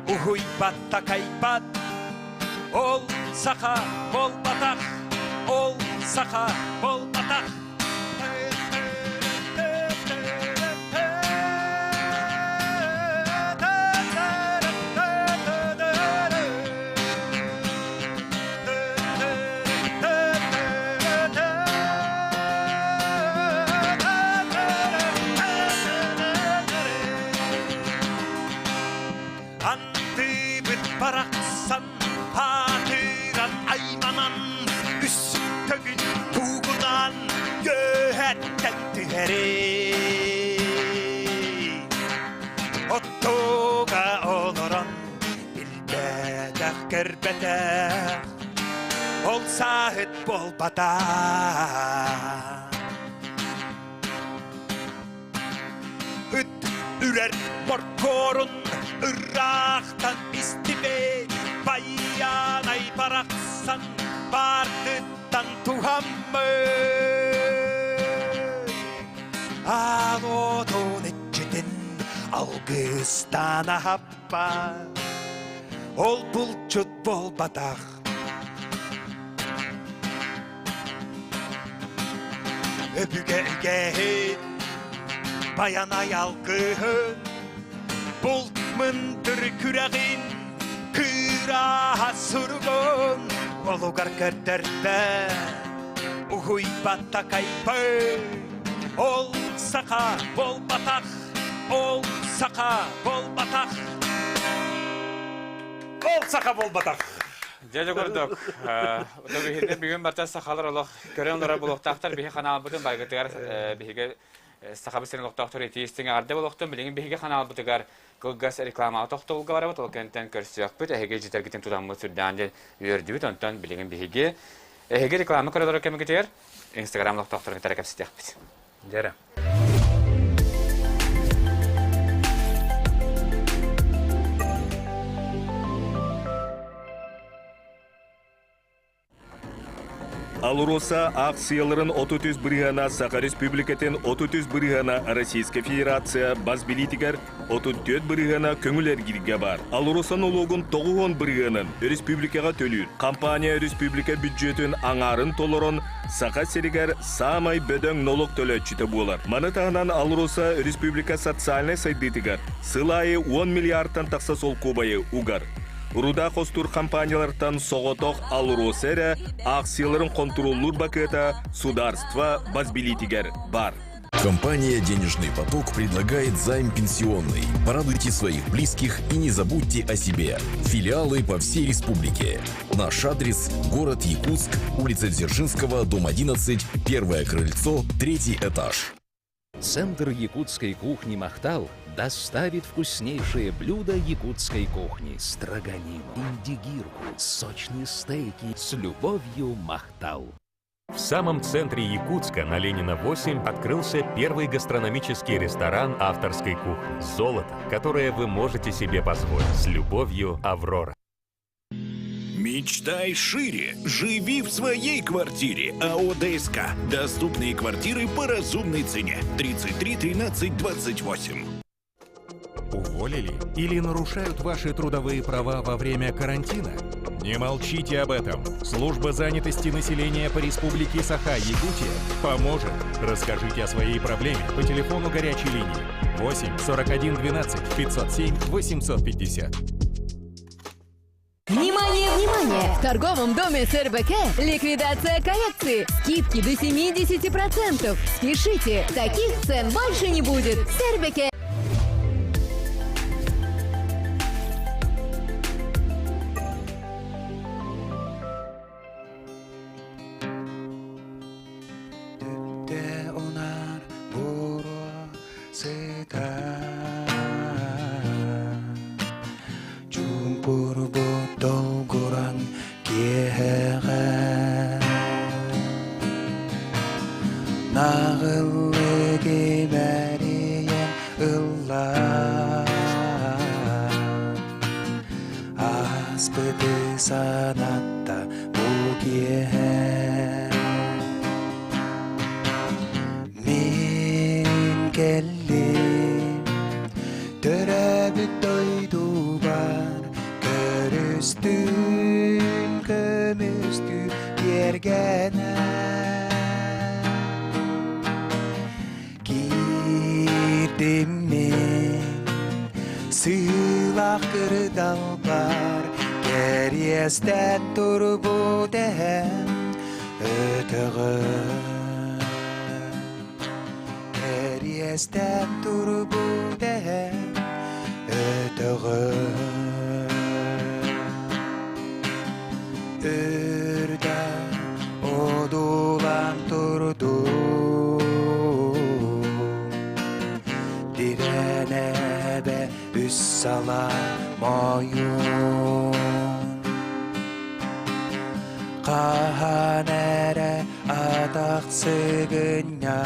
уһуйбат такайбат, ол саха буолбатах, ол саха буолбатах. Антыбыт барахсан аатыран айманан үс төгүл тугунан үөһэттэн түһэрий. Оттуга олорон билбэтэх көрбөтөх ол сааһыт буолбатах. Ыт үрэр моркуорун ыраахтан истибэт байыанай барахсан баардыттан туһаммыт. Аал уотун иччитин алгыстаан аһаппат, ол булчут буолбатах. Өбүгэ үгэһин, байанай алгыһын, булт мындыр күрэҕин, кыырааһа суругун олугар көрдөрбө, уһуйбат такайбы, ол саха буолбатах, ол саха буолбатах. Ол саха буолбатах. Дьэ курдук, бүгүн барта сахалар олох көрөн олорор булуохтаахтар биһи ханаалбытын баргытыгар биһиги Сахабыт сирин олохтоохтор итии истиҥ эҕэрдэ буолуохтун. Билигин биһиги ханаалбытыгар кылгас рекламаҕа тохтобулга барабыт. Ол кэнниттэн көрсүөхпүт. Эһиги дьитэргитин тутаммыт сүрдээн диэн үөрдүбүт. Онтон билигин биһиги эһиги реклама көрөлөрө кэмигитигэр Инстаграм олохтоохторун кытары кэпсэтиэхпит. Дьэрэ. АЛРОСА аахсыйаларын 33 бырыһыана Саха Республикатын 33 бырыһыана Российскай Федерация бас билиитигэр 34 бырыһыана көҥүл эргииргэ баар. АЛРОСА нолуогун 90 бырыһыанын республикаҕа төлүүр. Компания республика бүддьүөтүн аҥаарын толорон Саха сиригэр саамай бөдөҥ нолуок төлөөччүтэ буолар. Маны таһынан АЛРОСА республика социальнай сайдыытыгар сыл аайы 10 миллиардтан тахса солкуобайы угар. Руда хостуур компаниялартан соҕотох АЛРОСА эрэ аахсыйаларын хонтуруоллуур бакыата сударство бас билиитигэр баар. Компания «Денежный поток» предлагает займ пенсионный. Порадуйте своих близких и не забудьте о себе. Филиалы по всей республике. Наш адрес – город Якутск, улица Дзержинского, дом 11, первое крыльцо, третий этаж. Центр якутской кухни «Махтал» доставит вкуснейшие блюда якутской кухни. Строганину, индигирку, сочные стейки. С любовью, «Махтал». В самом центре Якутска на Ленина 8 открылся первый гастрономический ресторан авторской кухни «Золото», которое вы можете себе позволить. С любовью, Аврора. Мечтай шире. Живи в своей квартире. АО ДСК. Доступные квартиры по разумной цене. 33 13 28. Уволили или нарушают ваши трудовые права во время карантина? Не молчите об этом. Служба занятости населения по Республике Саха-Якутия поможет. Расскажите о своей проблеме по телефону горячей линии 8 41 12 507 850. Внимание, внимание! В торговом доме СРБК ликвидация коллекции. Скидки до 70%. Спешите, таких цен больше не будет. СРБК. Түптэ унаар буруо сыта Чуумпурбут долгуран киэһэҕэ Наҕыллык имэрийэн ылла Ааспыты санатта бу киэһэ Мин кэллим төрөөбүт дойдубар Көрүстүм көмүстүү тиэргэнэ Киирдим мин сыылах кырдалбар Кэриэстэн турбут эһэм өтөҕө Кэриэстэн турбут эһэм өтөҕө Үрдэ одуулаан турдум Тирэнэбэ үс сала мойун Хаһан эрэ атах сыгынньах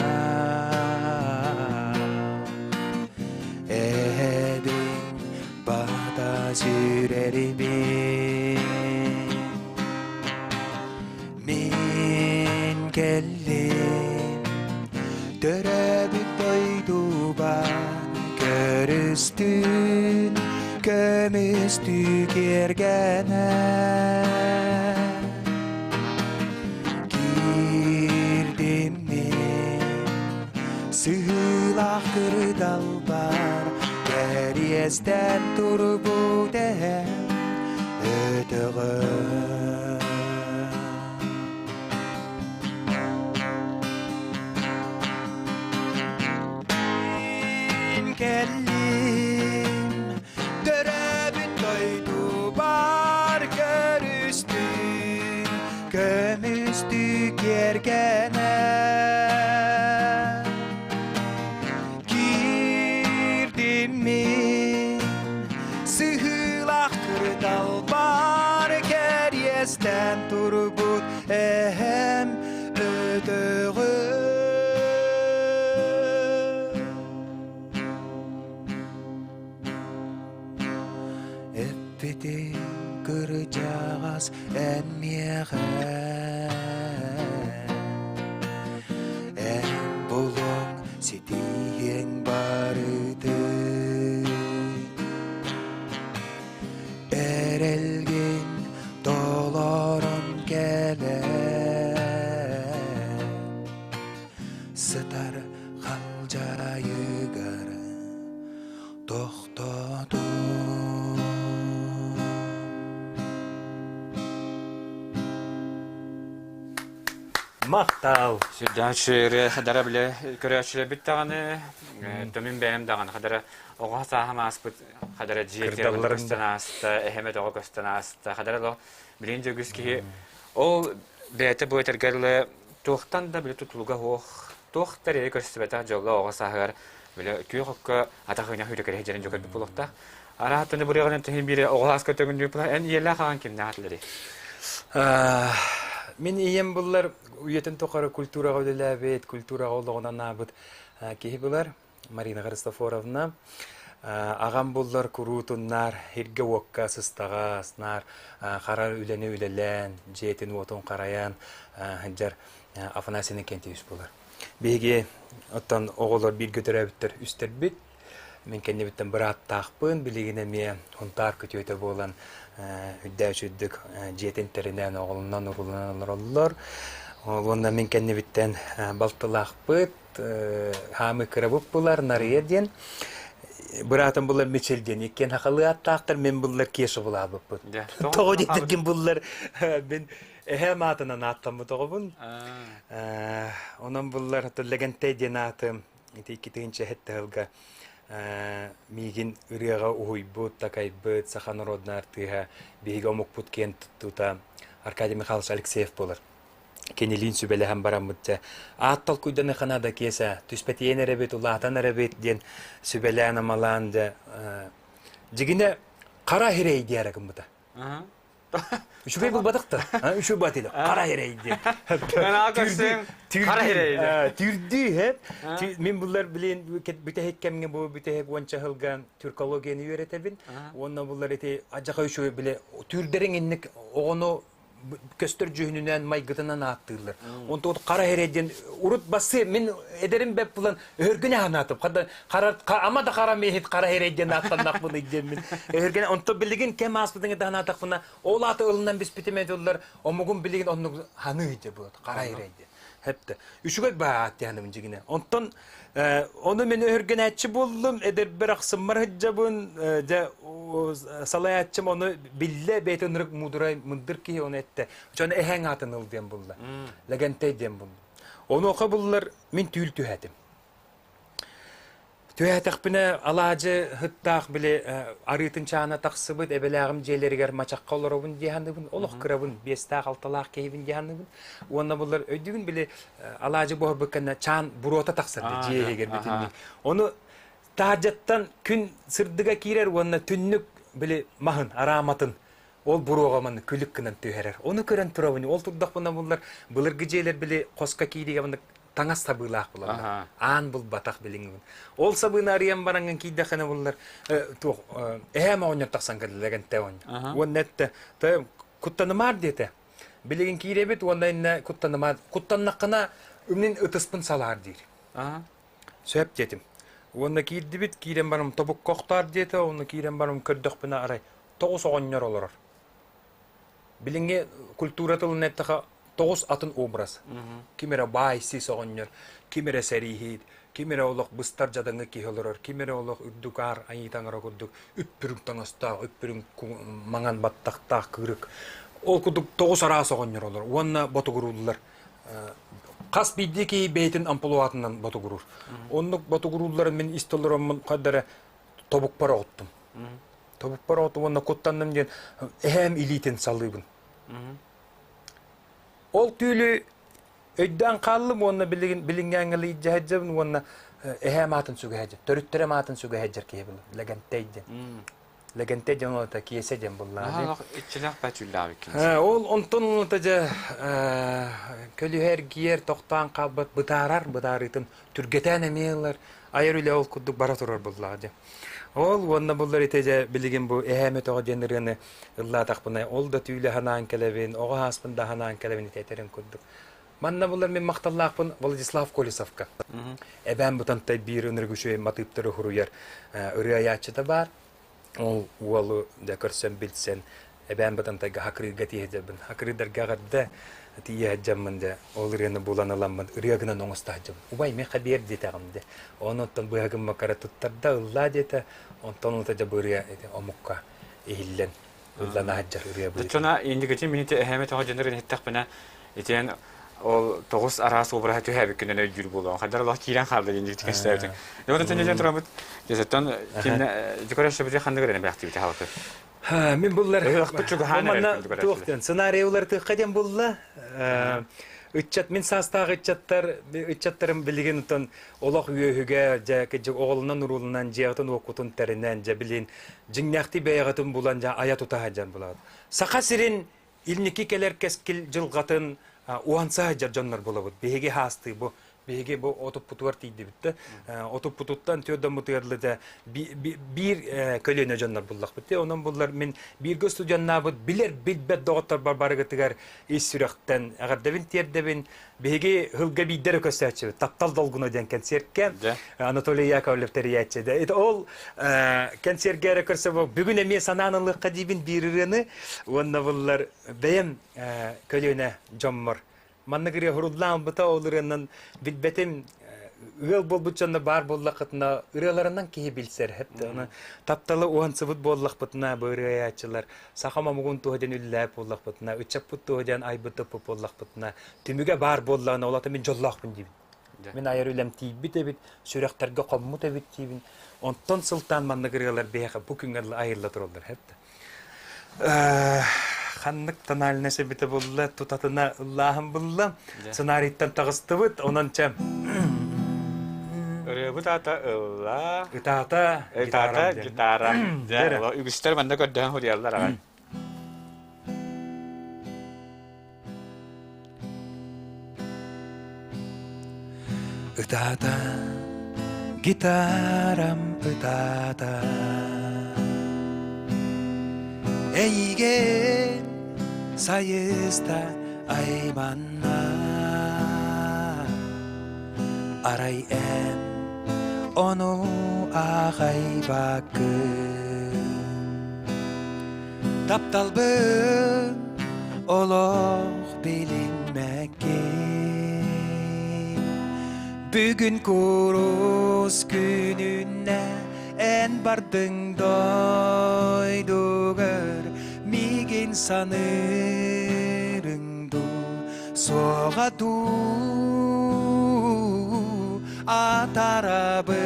Эһэбин бата сүүрэрибин Мин кэллим төрөөбүт дойдубар Көрүстүн көмүстүү киэргэнэ Киирдим мин сыһыылаах кырдалбар Кэриэстэн турбут эһэм өтөҕө Кэллим төрөөбүт дойдубар көрүстүм көмүстүү киэргэнэ Киирдим мин сыһыылаах кырдалбар кэриэстэн турбут эһэм өтөҕү Эппитин кырдьаҕас эн миэхэ Эн булуоҥ ситиһиэҥ барытын Эрэлгин толорон кэлэн Сытар халдьаайыгар тохтотун. Махтал. Сүрдээх хадара биле көрөөччүлэрбит даҕаны, төмүн бэйэм даҕаны хадара оҕо сааһым ааспыт хадара дьиэ көстөн ааста, эһэм өтөҕө көстөн ааста, хадара ло билин дьөгүс киһи ол бэйэтэ бу этэргэ туохтан да биле тутулуга суох, туох да эрэйи көрсүбэтэх дьолло оҕо сааһыгар биле күөх окко атах ыйна хүрүкэри дьэрин дьөкөрбүт буолуохтаах. Арааттаны бурыаҕынан тэһин биире оҕо сааска төҥүннүү эн ийэлээх аҕаҥ кимнээх этилэрий? Мин ийэм буллар үйэтин тухары культураҕа үлэлээбит, культураҕа олоҕун анаабыт киһи булар. Марина Христофоровна. Аҕам буллар куруутуннаар иргэ-уокка сыстаҕас, наар хара үлэни үлэлээн, дьиэтин-уотун харайан сылдьар Афанасий Иннокентьевич буолар. Биһиги оттон оҕолор бииргэ төрөөбүттэр үстэрбит. Мин кэннибиттэн бырааттаахпын, билигин эмиэ Һунтаар күтүөтэ буолан үрдээч үрдүк дьиэтин тэринэн оҕолонон урууланан олороллор. Уонна мин кэннибиттэн балтылаахпыт, хаамыы кырабыт булар Нарыйа диэн. Быраатым булар Мичил диэн. Иккиэн хахалыы аттаахтар, мин буллар Кеша булаабыппыт. Тоҕо диэтэргин буллар мин эһээм аатынан ааттаммыт оҕобун. Онон буллар Лэгэнтэй диэн аатым ити икки тыһыынча сылга миигин ырыаҕа уһуйбут, такайбыт саха народнай артыыһа, биһиги омукпут киэн туттуута Аркадий Михайлович Алексеев буолар. Кинилиин сүбэлэһэн бараммыт дьэ аат толкуйданыха наада киэсэ түспэтийэн эрэбит, улаатан эрэбит диэн сүбэлээн-амалаан дьэ дьигинэ хара хирей диэри гыммыта. Үчүгэй булбатах да. Үчүгэй баатыйда. Хара хирей диэн. Хара хирей. Түрдүү хеп. Мин буллар билин бүтэһик кэмҥэ бу бүтэһик уонча сылга тюркологияны үөрэтэбин. Уонна буллар ити адьаха үчүгэй биле түрдэрин инник оҕону көстөр дьүһүнүнэн майгытынан ааттыыллар. Онтон хара хирей диэн урут бассы мин эдэрим бэп булан өһөргүнэ ханаатым. Хада хара ама да хара миһит хара хирей диэн ааттаннахпын диэн мин өһөргүнэ онтон билигин кэм ааспытын ханаатахпына ол ааты ылынан биспитим этиллэр омугум билигин оннук ханыы дьэ буолат хара хирей диэн. Хепте. Үчүгэй баат диэхнэбин дьигинэ. Онтон ону мен өһөргөнөөччү буоллум, эдэрбэр ахсыммар сылдьабын, дьэ салайааччым ону биллэ бэйэтэ ынырык муудурай мындыр киһи ону эттэ. Дьон эһэҥ аатын ыл диэн булла. Лэгэнтэй диэн булла. Онуоха буллар мин түүл түһээтим. Түһээтэхпинэ алаадьы һыттаах били арыытын чаана тахсыбыт эбэлээҕим дьиэлэригэр мачахха олоробун дии саныыбын, олох кырабын, биэстээх-алталаах киһибин дии саныыбын. Уонна буллар өйдүүгүн били алаадьы буһарбыт кэннэ чаан буруота тахсар дьиэ иһигэр бүтүннүү. Ону таһырдьаттан күн сырдыга киирэр уонна түннүк били маһын, арааматын ол буруоҕа маннык күлүк гынан түһэрэр. Ону көрөн турабын, ол турдахпына буллар былыргы дьиэлэр били хоско киириигэ маннык таҥас сабыылаах булаллар. Аан булбатах билиҥҥин. Ол сабыыны арыйан бараҥҥын киирдэххинэ буллар туох эһээм оҕонньор тахсан кэллэ лэгэнтэй оҕонньор. Уонна эттэ куттанымаар диэтэ. Билигин киирэбит уонна иннэ куттанымаар куттаннаххына мин ытыспын салаар диир. Сөп диэтим. Уонна киирдибит, киирэн барым тобукка охтоор диэтэ, уонна киирэн барым көрдөхпүнэ арай тоҕус оҕонньор олорор. Билиҥҥи культура тылын эттэхэ тоҕус атын образ. Ким эрэ баай сис оҕонньор, ким эрэ сэрииһит, ким эрэ олох быстар дьадаҥы киһи олорор, ким эрэ олох үрдүк аар айыы таҥара курдук үп-үрүҥ таҥастаах, үп-үрүҥ маҥан баттахтаах кыырык. Ол курдук тоҕус араас оҕонньор олорор уонна ботугурууллар. Хас биирдии киһи бэйэтин амплуатынан ботугуруур. Оннук ботугуруулларын мин истэ олороммун хадара тобукпар оҕуттум. Тобукпар оҕуттум уонна куттанным диэн эһээм илиитин салыыбын. Ол түүлү өйдөөн хааллым уонна билигин билиҥҥээҥҥэ илдьэ уонна эһээм аатын сүгэ сылдьар, төрүттэрим аатын сүгэ сылдьар киһи был Лэгэнтэй диэн. Лэгэнтэй диэн ол Киэсэ диэн буллаҕа. Иччилээх бачуллаах иккин. Ол онтон улата дьэ көлүһэ эргийэр, тохтоон хаалбат, бытаарар, бытаарыытын түргэтээн эмиэ ылар, айар үлэ ол курдук бара турар буллаҕа дьэ. Ол уонна буллар ити дьэ билигин бу эһээм өтөҕө диэн ырыаны ыллаатахпына ол да түүлэ санаан кэлэбин, оҕо ааспын да санаан кэлэбин ити этэрин курдук. Манна буллар мин махталлаахпын Владислав Колесовка. Эбээн Бытантай биир ынырык үчүгэй матыыптары суруйар ырыа айааччыта баар. Ол уолу дьэ көрсөн билсэн Эбээн Бытантайга хакырыырга тиийэ Хакырыырдарга эҕэрдэ тиийэ сылдьаммын дьэ ол ырыаны булан ыламмын ырыа гынан оҥосто сылдьабын. Убай миэхэ биэр диэтэҕим дэ. Онон быһа гыммакка эрэ туттарда ыллаа диэтэ. Онтон ылата дьэ бу ырыа ити омукка иһиллэн ыллана сылдьар ырыа быһыытынан. Оччоно индигитин мин ити эһээм тоҕо дьоннорун иһиттэхпинэ итиэн ол тоҕус араас обраһа түһээбиккинэн өйдүүр буолуоҕун хайдах олох киирэн хаалла диэн дьикти кэпсээбитиҥ. Дьэ онтон дьэ тураммыт дьэсэттэн кимнэ дьүкөрөссөбүтү ханнык эрэ бэхтибити халты. Мин буллар Ыһыахпыт чугаһаан эрэр манна курдук туох диэн сценарий уларытыахха диэн булла. Ыччат мин саастаах ыччаттар ыччаттарым билигин оттон олох үөһүгэ дьэ кыдьык оҕолунан уруулунан дьиэҕитин уоккутун тэринэн дьэ билин дьиҥнээхтии бэйэҕитин булан дьэ айа тута сылдьан булаҕыт. Саха сирин илники кэлэр кэскил дьылҕатын Уһанса сылдьар дьоннор буолабыт. Биһиги хаастыы бу биһиги бу отуппутугар тиийдибит да отуппутуттан түөрдоммутугар да биир көлүөнэ дьоннор буллахпыт. Онон буллар мин бииргэ студеннаабыт билэр билбэт доҕотторбор барыгытыгар ис сүрэхтэн эҕэрдэбин тиэрдэбин. Биһиги һылга биирдэ эрэ көрсөөччүбүт. Таптал долгуна диэн кэнсиэркэ Анатолий Яковлев тэрийээччи. Это ол кэнсиэргэ эрэ көрсө бүгүн эмиэ санаан ылыахха диибин биир ырыаны уонна буллар бэйэм көлүөнэ дьоммор маннык ырыа хуруллаан ылбыта ол ырыанан билбэтим ыал буолбут дьонно баар буоллаххытына ырыаларынан киһи билсэр хэпте оны тапталы уһансыбыт буоллахпытына бу ырыайааччылар саха омугун туһа диэн үллээп буоллахпытына ыччаппыт туһа диэн айбыт туппут буоллахпытына түмүгэ баар буоллаҕына ол ата мин дьоллоохпун диибин мин айар үлэм тиийбит эбит сүрэхтэргэ хоммут эбит диибин онтон сылтаан маннык ырыалар биһиэхэ бу күҥҥэ айылла тураллар хэпте Ханнык тональность эбитэ булла, тутатына ыллааһын булла. Сценарийтан таҕыстыбыт, онон чэ. Ырыабыт аата ылла. Ытаата, Ытаата, гитара. Дьэ, үгүстэр манна көрдөһөн суруйаллар аҕай. Ытаата, гитарам ытаата Эйигин сайыста айманна Арай эн ону аахайбаккын Тапталбын олох билиммэккин Бүгүн курус күнүнэ эн бардыҥ дойдугар Миигин саныырыҥ дуу, суоҕа дуу Атарабын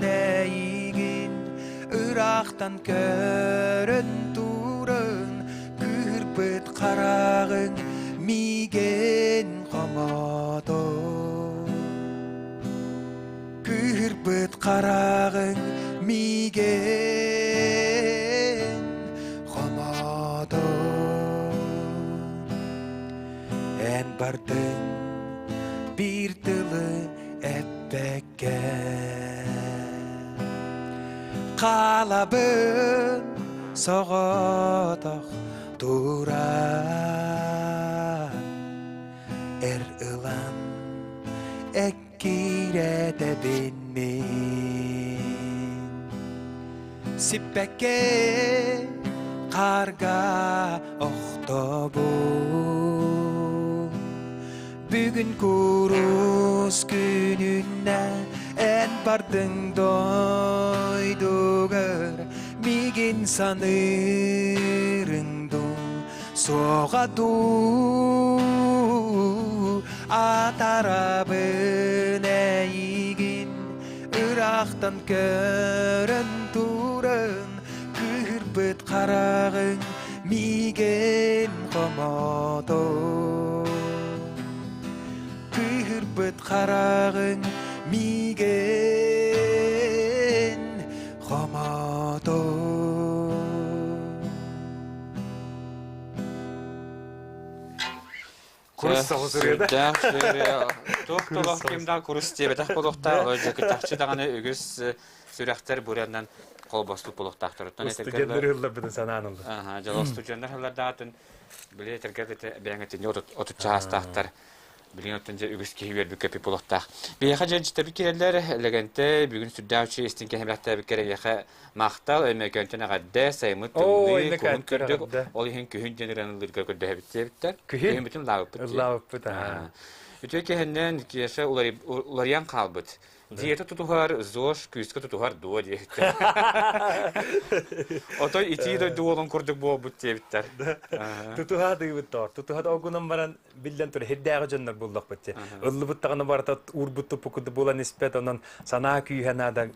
эйигин Ыраахтан көрөн туран кыырбыт хараҕыҥ миигин хомото. Кыырбыт хараҕыҥ миигин хомото. Эн бардыҥ биир тылы эппэккэ Хаалабын соҕотох туран Эр ылан эккирэтэбин мин Сиппэккэ хаарга охтобун Бүгүн курус күнүнэ эн бардыҥ дойдугар миигин саныырыҥ дуу суоҕа дуу атарабын эйигин ыраахтан көрөн туран кыырбыт хараҕыҥ миигин хомото кыыһырбыт хараҕыҥ миигин хомото Курус соҕус ырыа да. Туох туох ким да курус диэбэтэх буолуохтаах, чахчы даҕаны үгүс сүрэхтэр буранан холбостук буолуохтаахтарыттан Студеннар ыһылларбытын санаан ылла. Аха, дьоло студеннар ыһыллардаатын били этэргэ бэйэҥ этинни отут чаастаахтар. Билигин оттон дьэ үгүс киһи үөрбүт көппүт буолуохтаах. Биһиэхэ дьэ дьитэбит киирэллэр, Лэгэнтэй бүгүн сүрдээх үчүгэй истиҥ кэһэмэхтээбиккэр эйиэхэ махтал, Өймөкөөнтөн эҕэрдэ, сайыммыт тымныы, куһун көрдүк, ол иһин күһүн диэн ырыаны ыллыырга көрдөһөбүт диэбиттэр. Күһүн? Күһүммүтүн лаабыппыт. Ыллаабыппыт, аа. Үтүө киһиннэн Кеша уларыйан хаалбыт. Диета тутуһар, ЗОЖ күүскэ тутуһар дуо диэбиттэр. Отой итии дойду уолун курдук буолбут диэбиттэр. Тутуһа дыыбыт тоор. Тутуһа да огунан баран биллэн турар хирдээҕи дьоннор буллахпыт дии. Ыллыбыт даҕаны барыта уурбут туппукут булан испэт, онон санаа күүһэ наада.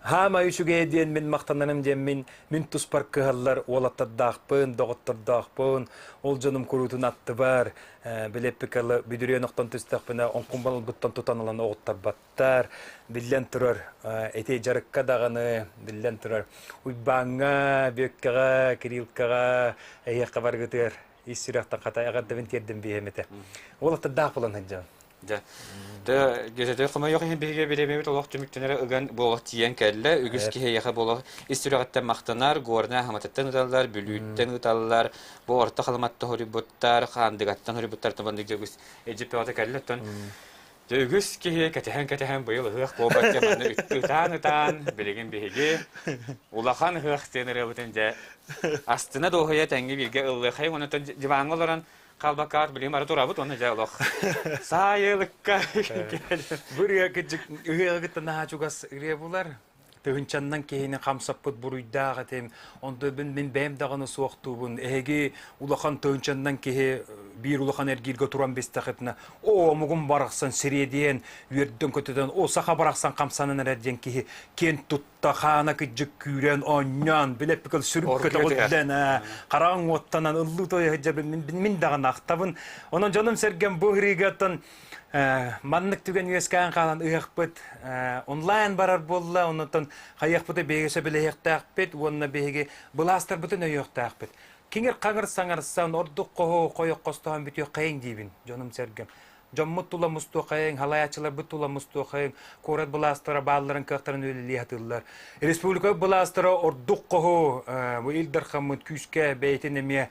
Хаама үчүгэйэ диэн мин махтанарым диэн мин мин туспар кыһаллар уолаттардаахпын, доҕоттордоохпун, ол дьонум куруутун аттыбар, билэппикалы бүдүрүйэн охтон түстэхпинэ оҥкумбан ылбыттан тутан ылан оҕуттарбаттар. Биллэн турар, ити дьарыкка даҕаны, биллэн турар, Уйбааҥҥа, Бүөккэҕэ, Кириллкаҕа эһиэхэ баргытыар. Ис сүрэхтэн хата эҕэрдэбин тиэрдим биэһэм этэ. Уолаттардаах буолан сылдьабын. Дьэ, дьэ, хомойуох иһин биһиги бириэмэбит олох түмүктэнэрэ ыган буолуох тиийэн кэллэ. Үгүс киһи эйиэхэ буолуох ис сүрэҕиттэн махтанар, Горнай Аһаматыттан ыталлар, Бүлүүттэн ыталлар, бу Орто Халыматтан хоруйбуттар, Хаандыгаттан хоруйбуттар, маннык дьэ үгүс Египпеҕэ кэллэ. Оттон дьэ үгүс киһи кэтэһэн-кэтэһэн быйыл ыһыах буолбат диэн манна ытаан-ытаан билигин биһиги улахан ыһыах диэн ырыабытын дьэ астына дуоһуйа тэҥҥэ бииргэ ыллыахайыҥ онон диваҥҥа олорон Халбакаат билигин бары турабыт уонна дьэ олох саайылыкка Бу ырыа кырдьык ыһыаҕы кытта наһаа чугас ырыа булар. Тыһынчаннан киһини хамсаппыт буруйдаах этим. Онто мин бэйэм даҕаны суохтуубун. Эһиги улахан тыһынчаннан киһи биир улахан эргииргэ туран бистэхитинэ, о омугум барахсан сириэдийэн, үөрдөн көтүтэн, о саха барахсан хамсанан эрэр диэн киһи киэн тут хаана кыдьык күүрэн оонньоон билэппикэл сүрүк көтөҕүллэн хараҕыҥ уоттанан ыллыы тойо сылдьабын мин даҕаны ахтабын онон дьонум-сэргэм бу ыһырыыгаттан маннык түгэн үөскээн хаалан ыһыахпыт онлайн барар буолла оннуттан хайыахпыты биһиги сөбүлэһиэхтээхпит уонна биһиги былаастарбытын өйүөхтээхпит киҥир-хаҥыр саҥарсан ордук хоһу хойох хостоһон бүтүөххэйиҥ диибин дьонум-сэргэм Дьоммут тула мустуохайыҥ, халайааччыларбыт тула мустуохайыҥ, куорат былаастара баалларын кыахтарын үлэлии сатыыллар. Республика былаастара ордук хоһу бу Ил Дархаммыт күүскэ бэйэтин эмиэ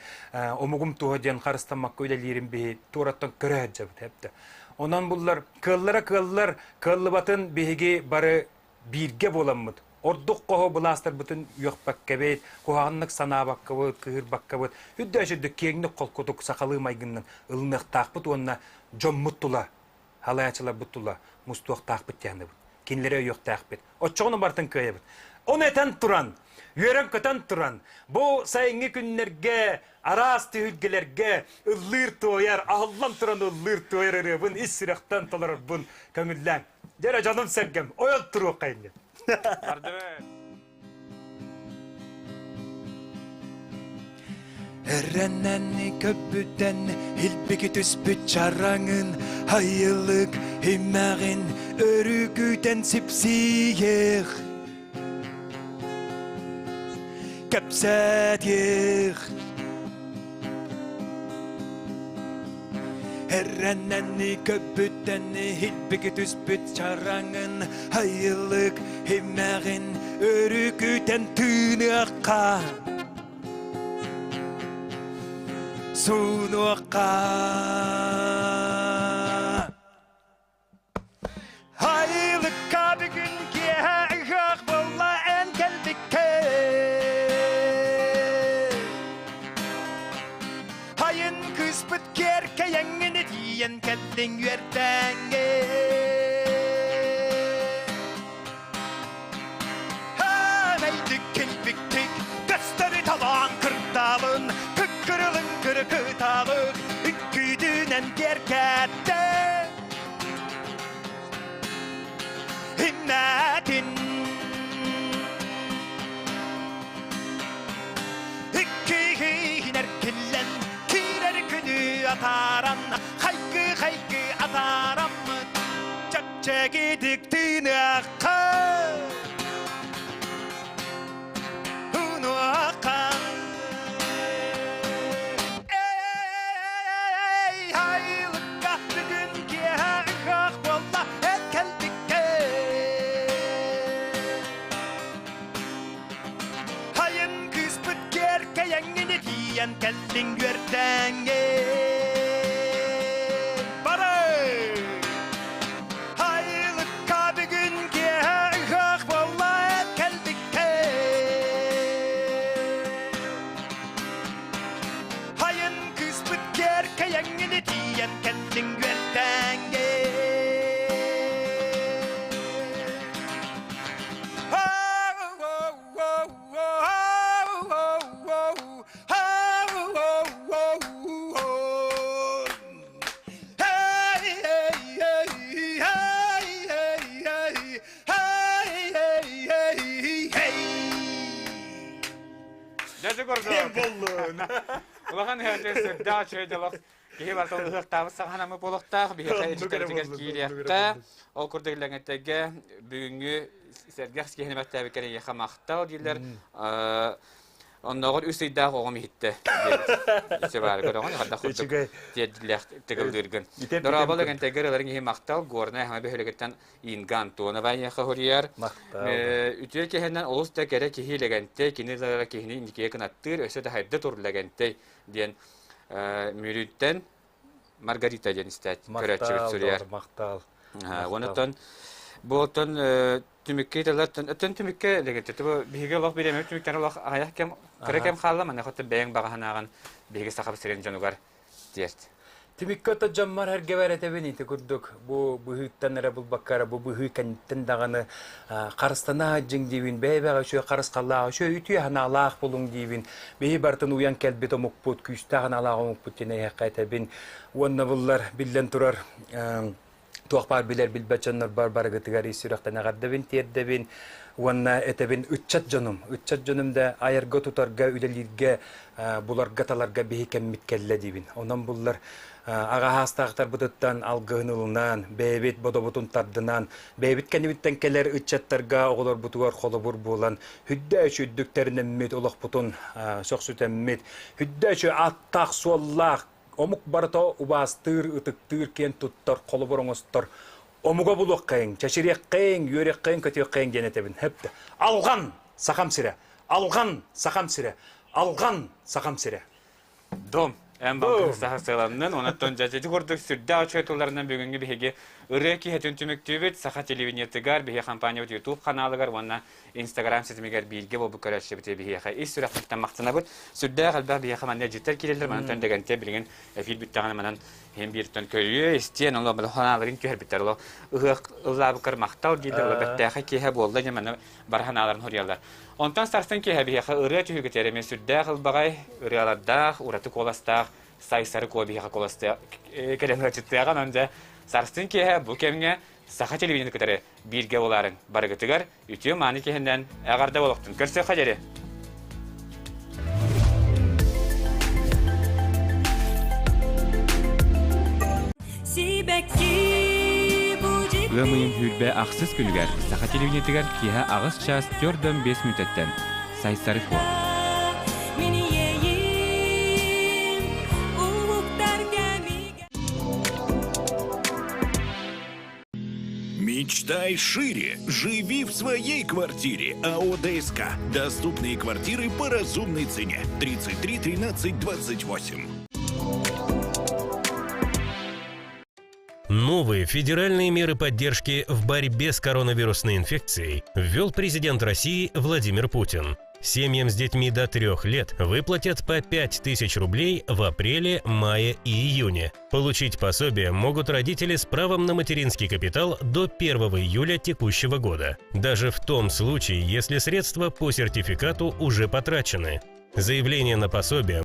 омугум туһа диэн харыстаммакка үлэлиирин биһи туораттан көрө сылдьабыт эптэ. Онон буллар кыаллара кыаллар, кыаллыбатын биһиги бары бииргэ буоламмыт, ордук хоһу былаастарбытын үөхпэккэбит, куһаҕаннык санаабаккабыт, кыыһырбаккабыт, үрдөөчүрдүк киэҥник холкутук сахалыы майгыннан ылыныахтаахпыт уонна дьоммут тула, халайааччыларбыт тула мустуохтаахпыт диэхнэбит. Кинилэри өйүөхтээхпит. Оччоҕуна барытын кыайабыт. Ону этэн туран, үөрэн-көтөн туран, бу сайыҥҥы күннэргэ араас түһүлгэлэргэ ыллыыр-туойар, аһыллан туран ыллыыр-туойар ырыабын ис сүрэхтэн толорорбун көҥүллээҥ. Дьэ эрэ дьонум-сэргэм, ойон туруохха иннин. Бардыбыт. Эрэнэн көппүтэн илбики түспүт чараҥын айылык имэҕин өрүкүтэн сипсиэх кэпсэтиэх Эрэнэн көппүтэн илбики түспүт чараҥын айылык имэҕин өрүкүтэн тыыныахха суунуохха Айылыкка бүгүн киэһэ ыһыах буолла эн кэлбиккэ Айын кыыспыт киэркэйэҥҥин тиийэн кэллиҥ үөрдээҥҥэ Мэйдик килбиктик көстөрү талаан кырдаалын Кыккырылын кырыкытаалык үккүүтүнэн киэркэттэ Иннэтин Иккиһин эркиллэн киирэр күнү атааран Хайгы-хайгы атаараммыт Чэпчэкитик тыыныахха Унуохха Эй, айылыкка бүгүн киэһэ ыһыах буолла эн кэлбиккэ Хайын кыыспыт киэркэйэҥҥин тиийэн кэллиҥ үөрдээҥҥин Бары! Айылыкка бүгүн киэһэ ыһыах буолла эн кэлбиккэ Хайын кыыспыт киэркэйэҥҥин тиийэн кэллиҥ үөрдээҥҥин Дьэ курдук. Улахан ыһыахтар сүрдээх үчүгэй дьолох Киһи барыта ыһыахтаабыт саҕанаммыт буолуохтаах, биһиэхэ иччитэрбитигэр киириэххэ. Ол курдук Лэҥэттэйгэ бүгүҥҥү сэргэх киһини бэртээбиккэр эйиэхэ махтал дииллэр. Оннооҕор үс ыйдаах оҕом иһиттэ диэбит. Ичэ баары көрөҕүн, хайдах курдук тиэрдиллээх тыгыллыыргын. Дорообо Лэгэнтэйгэ ырыаларыҥ иһин махтал, Горнай Хаҥа бөһүөлэгиттэн Инга Антонова эйиэхэ суруйар. Үтүө киһинэн олус да кэрэ киһи Лэгэнтэй, кини ылара киһини инникигэ кынаттыыр, өссө да хайда тур Лэгэнтэй диэн Мүрүттэн Маргарита диэн истээт көрөөччүбүт суруйар. Махтал. Онтон бу оттон түмүккэ италар өттөн түмүккэ легетте бу биһиги олох бириэмэ түмүктэн олох аҕыйах кэм кыра кэм хаалла манна хотон бэйэҥ баҕаһынааҕын биһиги сахабыт сирин дьонугар тиэрт. Түмүккэ ото дьоммор эргэбэр этэбин ити курдук бу быһыыттан эрэ булбакка эрэ бу быһыы кэнниттэн даҕаны харыстана дьиҥ диибин бэйэ-бэҕэ үчүгэй харысхаллаах үчүгэй үтүө санаалаах булуҥ диибин биһи барытын уйан кэлбит омукпут күүстээх санаалаах омукпут диэн эһиэхэ этэбин уонна буллар биллэн турар туох баар билэр билбэт дьоннорбор барыгытыгар ис сүрэхтэн эҕэрдэбин тиэрдэбин уонна этэбин ыччат дьонум ыччат дьонум да айарга тутарга үлэлииргэ буларга таларга биһи кэммит кэллэ диибин онон буллар аҕа хаастаахтарбытыттан алгыһын ылынан бэйэбит бодобутун тардынан бэйэбит кэннибиттэн кэлэр ыччаттарга оҕолорбутугар холобур буолан үрдэ үчүрдүктэринэммит олохпутун сөхсүтэммит үрдэ үчү аттаах суоллаах Омук барыта убаастыыр, ытыктыыр, киэн туттар, холобур оҥостор. Омуга булуоххайыҥ, чэчириэххэйиҥ, үөрэххэйиҥ, көтүөххэйиҥ диэн этэбин. Хэптэ. Алҕан, Сахам сирэ! Алҕан, Сахам сирэ! Алҕан, Сахам сирэ! Дом! Эн балгын саха сыаланнын, онон дьэ курдук сүрдээх үчүгэй тылларынан бүгүҥҥү биһиги ырыа киһитин түмүктүүбүт. Саха телевидениетыгар, биһиги компаниябыт YouTube ханаалыгар уонна Инстаграм ситимигэр бииргэ буолбут көрөөччүбүтүгэр биһиэхэ ис сүрэхпиттэн махтанабыт. Сүрдээх элбэх биһиэхэ манна дьиттэр киирэллэр, манан дэгэнтэ билигин эфир бүттэҕинэ манан иһин бииртэн көрүө, истиэн, олох ханааларын түһэрбиттэр. Олох ыһыах ыллаабыккар махтал дииллэр, олох бэртээхэй киэһэ буолла диэн манна бары ханааларын хоруйаллар. Онтон сарсын киэһэ биһиэхэ ырыа түһүгүтэр эмиэ сүрдээх ылбаҕай ырыалардаах, ураты куоластаах Сайсары Куо биһиэхэ куоластыа кэлэн ыалдьыттыаҕа. Онон дьэ сарсын киэһэ бу кэмҥэ Саха телевидениетын кытары бииргэ буолаарыҥ. Барыгытыгар үтүө-мааны киһинэн эҕэрдэ буолуохтун. Көрсүөххэ диэри! Ыам ыйын сүүрбэ ахсыс күнүгэр Саха телевидениетыгар киэһэ аҕыс чаас 4-5 мүнүүтэттэн Сайсары Куо. Мечтай шире. Живи в своей квартире. АО ДСК. Доступные квартиры по разумной цене. 33 13 28. Новые федеральные меры поддержки в борьбе с коронавирусной инфекцией ввел президент России Владимир Путин. Семьям с детьми до трех лет выплатят по 5000 рублей в апреле, мае и июне. Получить пособие могут родители с правом на материнский капитал до 1 июля текущего года, даже в том случае, если средства по сертификату уже потрачены. Заявление на пособие